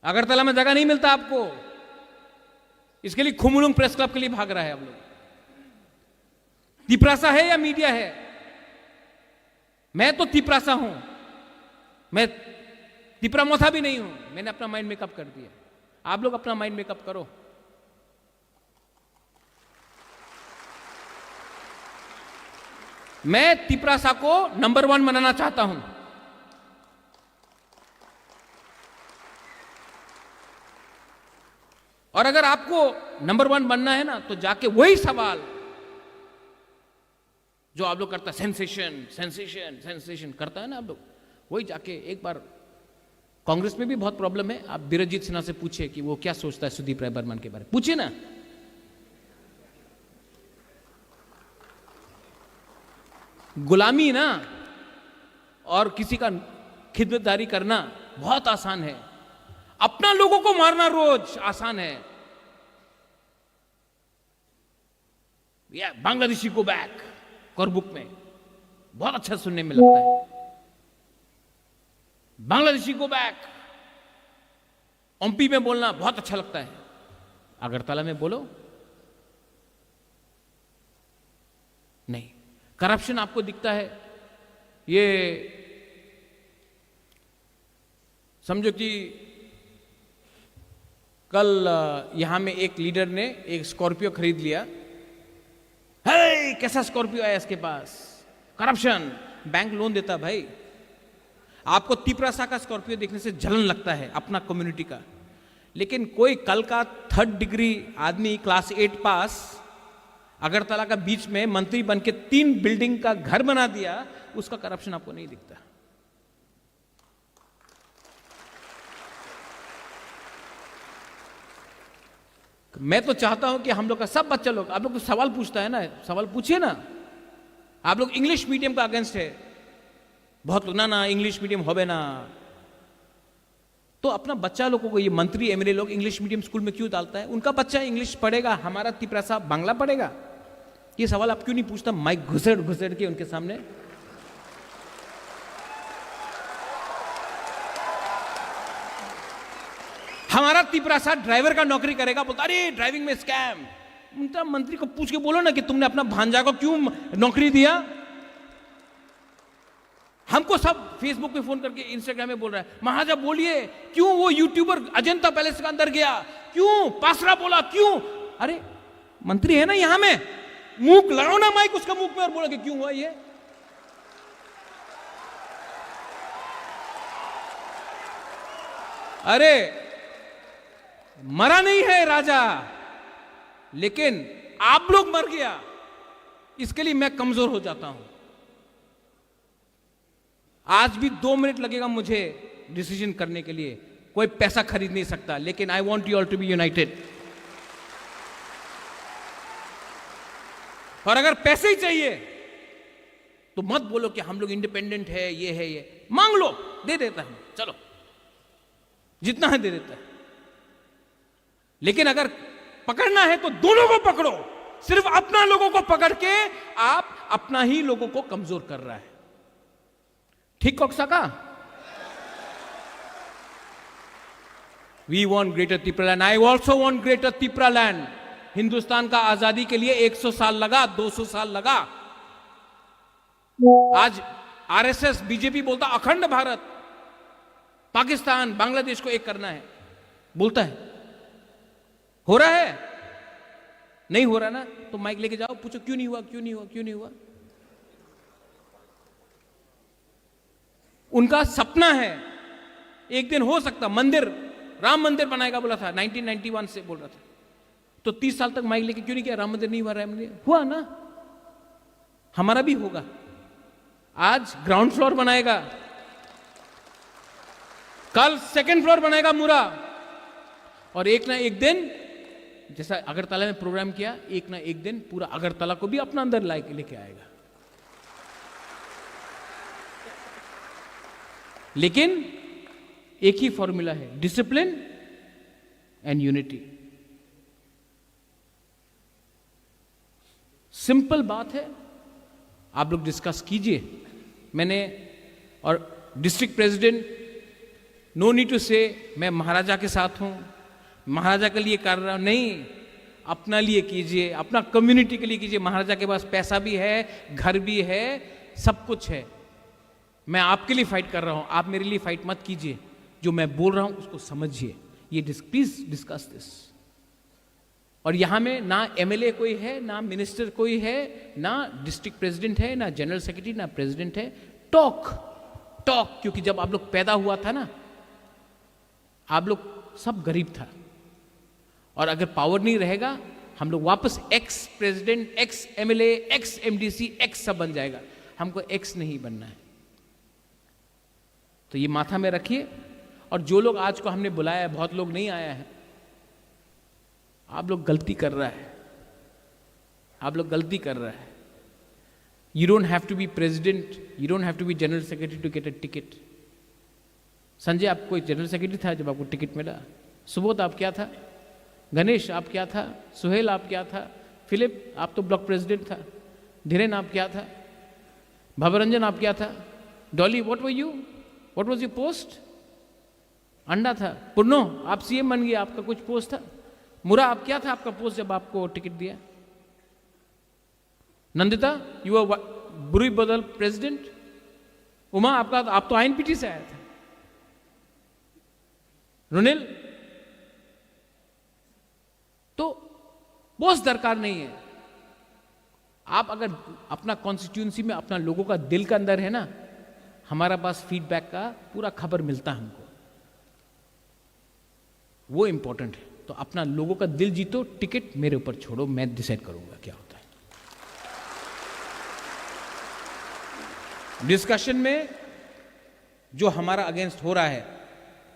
अगरतला में जगह नहीं मिलता आपको, इसके लिए खुमलुंग प्रेस क्लब के लिए भाग रहा है आप लोग। तिपरासा है या मीडिया है? मैं तो तिपरासा हूं। मैं तिपरा मोथा भी नहीं हूं। मैंने अपना माइंड मेकअप कर दिया। आप लोग अपना माइंड मेकअप करो। मैं तिपरासा को नंबर वन बनाना चाहता हूं। और अगर आपको नंबर वन बनना है ना, तो जाके वही सवाल जो आप लोग करता है, सेंसेशन, सेंसेशन, सेंसेशन करता है ना आप लोग, वही जाके एक बार, कांग्रेस में भी बहुत प्रॉब्लम है। आप बीरजीत सिन्हा से पूछे कि वो क्या सोचता है सुदीप राय बर्मन के बारे में, पूछे ना। गुलामी ना, और किसी का खिदमतदारी करना बहुत आसान है। अपना लोगों को मारना रोज आसान है। या बांग्लादेशी गो बैक, करबुक में बहुत अच्छा सुनने में लगता है। बांग्लादेशी गो बैक, ओम्पी में बोलना बहुत अच्छा लगता है। अगरतला में बोलो, नहीं। करप्शन आपको दिखता है? ये समझो कि कल, अ, यहां में एक लीडर ने एक स्कॉर्पियो खरीद लिया। हे, कैसा स्कॉर्पियो आया इसके पास? करप्शन। बैंक लोन देता भाई। आपको तिपरासा का स्कॉर्पियो देखने से जलन लगता है अपना कम्युनिटी का, लेकिन कोई कल का थर्ड डिग्री आदमी, क्लास एट पास, अगरतला का बीच में मंत्री बन के तीन बिल्डिंग का घर बना दिया, उसका करप्शन आपको नहीं दिखता। मैं तो चाहता हूं कि हम लोग का सब बच्चा लोग, आप लोग को सवाल पूछता है ना, सवाल पूछिए ना। आप लोग इंग्लिश मीडियम का अगेंस्ट है बहुत लोग, ना ना, इंग्लिश मीडियम होबे ना। तो अपना बच्चा लोगों को, ये मंत्री एमएलए लोग इंग्लिश मीडियम स्कूल में क्यों डालता है? उनका बच्चा इंग्लिश पढ़ेगा, हमारा तिपरासा बांग्ला पढ़ेगा? ये सवाल आप क्यों नहीं पूछता माइक घुसेड़ घुसेड़ के उनके सामने? हमारा तिपरासा ड्राइवर का नौकरी करेगा, बोलता, "अरे, ड्राइविंग में स्कैम।" उनका मंत्री को पूछ के बोलो ना कि तुमने अपना भांजा को क्यों नौकरी दिया? हमको सब फेसबुक पे फोन करके, इंस्टाग्राम में बोल रहा है, "महाराजा, बोलिए, क्यों वो यूट्यूबर अजंता पैलेस के अंदर गया? क्यों पासरा बोला, क्यों?" अरे, मंत्री है ना यहां में, मुंह लगाओ ना माइक उसका मुख में और बोलो कि क्यों हुआ ये। अरे, मरा नहीं है राजा, लेकिन आप लोग मर गया, इसके लिए मैं कमजोर हो जाता हूं। आज भी दो मिनट लगेगा मुझे डिसीजन करने के लिए, कोई पैसा खरीद नहीं सकता, लेकिन I want you all to be united। और अगर पैसे ही चाहिए तो मत बोलो कि हम लोग इंडिपेंडेंट है, ये है, ये मांग लो, दे देता हूं, चलो, जितना है दे देता है। लेकिन अगर पकड़ना है तो दोनों को पकड़ो, सिर्फ अपना लोगों को पकड़ के आप अपना ही लोगों को कमजोर कर रहा है। ठीक कह सका? We want greater Tipraland, I also want greater Tipraland। Hindustan का आजादी के लिए एक सौ साल लगा, दो सौ साल लगा। आज आरएसएस, बीजेपी बोलता अखंड भारत, पाकिस्तान, बांग्लादेश को एक करना है, बोलता है। हो रहा है? नहीं हो रहा ना, तो माइक लेके जाओ, पूछो, "क्यों नहीं हुआ, क्यों नहीं हुआ, क्यों नहीं हुआ?" उनका सपना है, एक दिन हो सकता मंदिर, राम मंदिर बनाएगा बोला था, नाइनटीन नाइंटी वन से बोल रहा था। तो तीस साल तक माइक लेके क्यों नहीं किया? राम मंदिर नहीं हुआ, राम मंदिर हुआ ना, हमारा भी होगा। आज ग्राउंड फ्लोर बनाएगा, कल सेकंड फ्लोर बनाएगा मुरा, और एक ना एक दिन, जैसा अगरतला में प्रोग्राम किया, एक ना एक दिन पूरा अगरतला को भी अपना अंदर लाके लेके आएगा। लेकिन एक ही फॉर्मूला है, डिसिप्लिन एंड यूनिटी। सिंपल बात है, आप लोग डिस्कस कीजिए। मैंने, और district president, no need to say, मैं महाराजा के साथ हूं, महाराजा के लिए कर रहा हूं, नहीं। अपना लिए कीजिए, अपना कम्युनिटी के लिए कीजिए। महाराजा के पास पैसा भी है, घर भी है, सब कुछ है। मैं आपके लिए फाइट कर रहा हूं, आप मेरे लिए फाइट मत कीजिए। जो मैं बोल रहा हूं उसको समझिए। ये प्लीज डिस्कस दिस। और यहां में ना एमएलए कोई है, ना मिनिस्टर कोई है, ना डिस्ट्रिक्ट प्रेसिडेंट है, ना जनरल सेक्रेटरी, ना प्रेसिडेंट है। Talk, talk. क्योंकि जब आप लोग पैदा हुआ था ना, आप लोग सब गरीब था। और अगर पावर नहीं रहेगा, हम लोग वापस ex president, ex MLA, x MDC, x सब बन जाएगा। हमको एक्स नहीं बनना है। तो ये माथा में रखिए। और जो लोग आज को हमने बुलाया है, बहुत लोग नहीं आया है, आप लोग गलती कर रहा है, आप लोग गलती कर रहा है। You don't have to be president, you don't have to be general secretary to get a ticket. Sanjay, आप कोई जनरल सेक्रेटरी था जब आपको टिकट मिला? सुबोध, आप क्या था? गणेश, आप क्या था? सुहेल, आप क्या था? फिलिप, आप तो ब्लॉक प्रेसिडेंट था। धीरेन, आप क्या था? भवरंजन, आप क्या था? Dolly, what were you? What was your post? अंडा था। पुन्नो, आप सीएम बन गए, आपका कुछ पोस्ट था? मुरा, आप क्या था, आपका पोस्ट जब आपको टिकट दिया? नंदिता, यू आर बुरी बदल प्रेसिडेंट। उमा, आपका, आप तो आईएनपीटी से आया था। रुनिल, तो बॉस दरकार नहीं है। आप अगर अपना कॉन्स्टिट्यूएंसी में अपना लोगों का दिल के अंदर है ना, हमारा पास फीडबैक का पूरा खबर मिलता हमको। वो इंपॉर्टेंट है। तो अपना लोगों का दिल जीतो, टिकट मेरे ऊपर छोड़ो, मैं डिसाइड करूंगा क्या होता है। डिस्कशन में जो हमारा अगेंस्ट हो रहा है,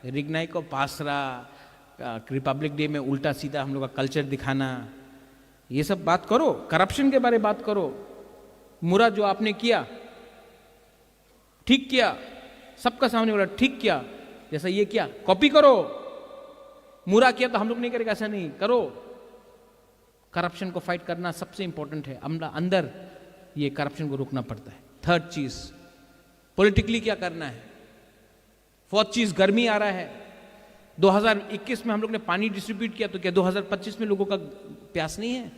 रिगनाई को पासरा, रिपब्लिक डे में उल्टा सीधा हम लोग का कल्चर दिखाना, ये सब बात करो। करप्शन के बारे में बात करो। मुरा, जो आपने किया, ठीक किया, सबका सामने बोला ठीक किया। जैसा ये किया, कॉपी करो। मुरा किया तो हम लोग नहीं करेगा, ऐसा नहीं करो। करप्शन को फाइट करना सबसे इंपॉर्टेंट है। अपना अंदर ये करप्शन को रोकना पड़ता है। थर्ड चीज, पॉलिटिकली क्या करना है? फोर्थ चीज, गर्मी आ रहा है। दो हज़ार इक्कीस में हम लोग ने पानी डिस्ट्रीब्यूट किया, तो क्या दो हज़ार पच्चीस में लोगों का प्यास नहीं है?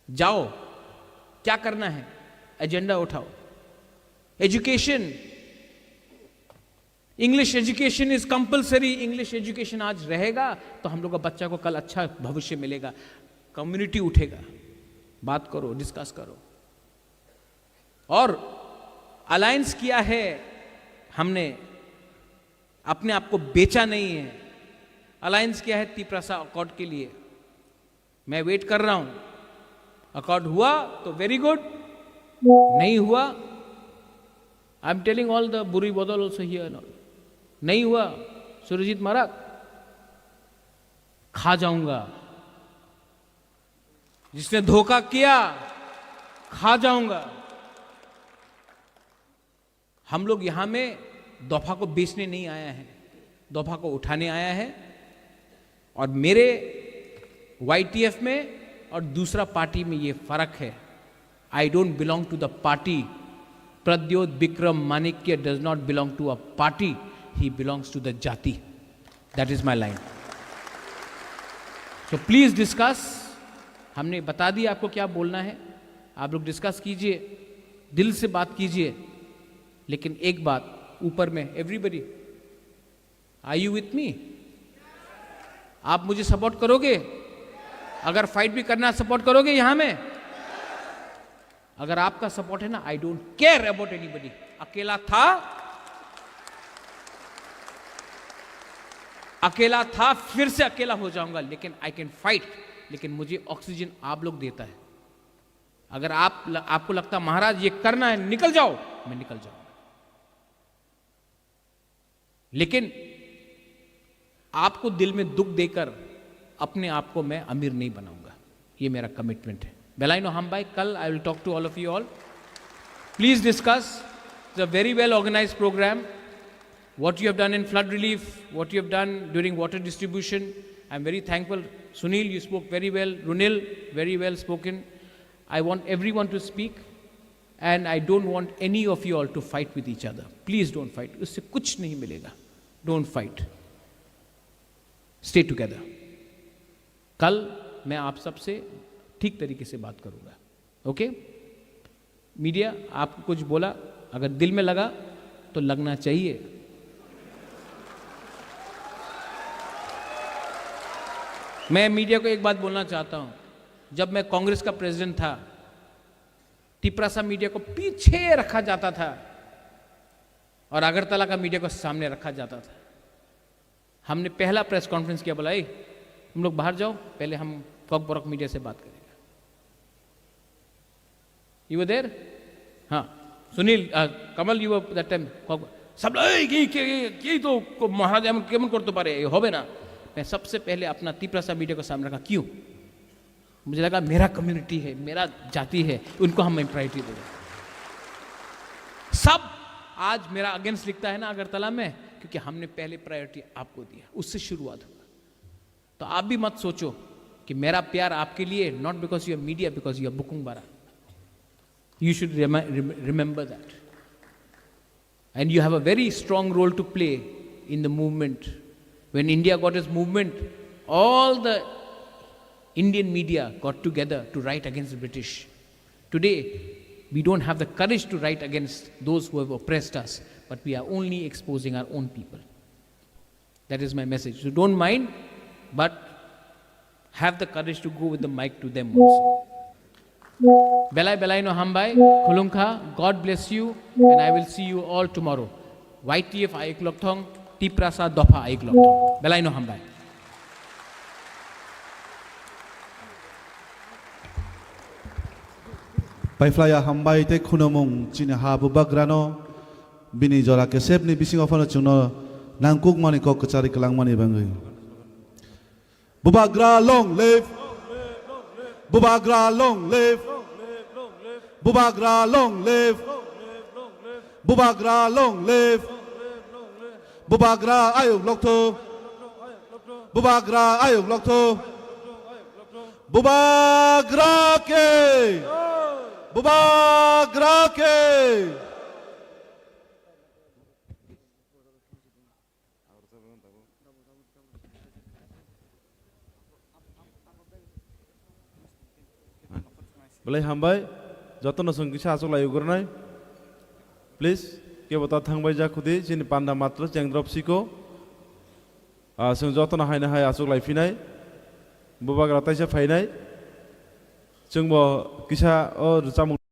जाओ, क्या करना है, एजेंडा उठाओ। Education, English education is compulsory. English education आज रहेगा तो हम लोग का बच्चा को कल अच्छा भविष्य मिलेगा। कम्युनिटी उठेगा, बात करो, डिस्कस करो। और अलायंस किया है हमने, अपने आप को बेचा नहीं है। अलायंस किया है तिप्रासा अकॉर्ड के लिए। मैं वेट कर रहा हूं। अकॉर्ड हुआ तो वेरी गुड, नहीं हुआ, I am telling all the बुरी बदल ऑल्सो हियर। नहीं हुआ, सुरजीत मारक, खा जाऊंगा। जिसने धोखा किया, खा जाऊंगा। हम लोग यहां में दफा को बेचने नहीं आया है, दफा को उठाने आया है। और मेरे वाईटीएफ में और दूसरा पार्टी में ये फर्क है। I don't belong to the party. Pradyot Bikram Manikya does not belong to a party. He belongs to the jati. That is my line. So please discuss. हमने बता दिया आपको क्या बोलना है, आप लोग डिस्कस कीजिए, दिल से बात कीजिए। लेकिन एक बात ऊपर में, everybody, are you with me? आप मुझे सपोर्ट करोगे? अगर फाइट भी करना, सपोर्ट करोगे यहां में? अगर आपका सपोर्ट है ना, I don't care about anybody. अकेला था, अकेला था, फिर से अकेला हो जाऊंगा, लेकिन आई कैन फाइट। लेकिन मुझे ऑक्सीजन आप लोग देता है। अगर आप, आपको लगता महाराज ये करना है, निकल जाओ, मैं निकल जाऊंगा। लेकिन आपको दिल में दुख देकर अपने आप को मैं अमीर नहीं बनाऊंगा, ये मेरा कमिटमेंट है। Belaino hambai, kal I will talk to all of you all. Please discuss the very well organized program, what you have done in flood relief, what you have done during water distribution. I am very thankful. Sunil, you spoke very well. Runil, very well spoken. I want everyone to speak. And I don't want any of you all to fight with each other. Please don't fight. उससे कुछ नहीं मिलेगा। Don't fight. Stay together. कल मैं आप सबसे ठीक तरीके से बात करूंगा। ओके? मीडिया, आपको कुछ बोला, अगर दिल में लगा तो लगना चाहिए। मैं मीडिया को एक बात बोलना चाहता हूं, जब मैं कांग्रेस का प्रेसिडेंट था, तिपरासा मीडिया को पीछे रखा जाता था और अगरतला का मीडिया को सामने रखा जाता था। हमने पहला प्रेस कॉन्फ्रेंस किया, बोला, "ए, तुम लोग बाहर जाओ, पहले हम कॉकबरक मीडिया से बात करेंगे।" You were there? हाँ, Sunil, uh, Kamal, you were that time? कॉक-, सब लोग, "ए, ये, ये, ये, ये तो को-, महाराज एमन केमन करते पारे, ये होबे ना।" मैं सबसे पहले अपना तिपरासा मीडिया को सामने रखा। क्यों? मुझे लगा, मेरा कम्युनिटी है, मेरा जाति है, उनको हम प्रायोरिटी देंगे। सब आज मेरा अगेंस्ट लिखता है ना अगरतला में, क्योंकि हमने पहले प्रायोरिटी आपको दिया, उससे शुरुआत हुआ। तो आप भी मत सोचो कि मेरा प्यार आपके लिए, not because you are media, because you are Bukung Bara. You should remember that. And you have a very strong role to play in the movement. When India got its movement, all the Indian media got together to write against the British. Today, we don't have the courage to write against those who have oppressed us, but we are only exposing our own people. That is my message. So don't mind, but have the courage to go with the mic to them also. Belai belai no hambai, khulungkha, God bless you, and I will see you all tomorrow. Y T F ayuk lokthong, Tiprasa dopha ayuk lokthong. Belai no hambai. Paiphlaiya hambai tei khunumung chini ha bubagrano bini jora kesepni bisingo phano chwngno nangkukmani kok kwchari kwlangmani bagwi. Bubagra long live! Bubagra long live! Bubagra long live! Bubagra long live! Bubagra ayuk lokthok! Bubagra ayuk lokthok! Bubagra ke! Bubagra ke! Belai hambai, jotono chwng kisa achuk lai ugurnai. Please, kebo ta thangbai ja khudi, chini panda matro cheng drop siko. Ah, chwng jotono haino hai achuk lai phinai. Bubagra taisa phainai. Chwngbo kisa o rwchapmung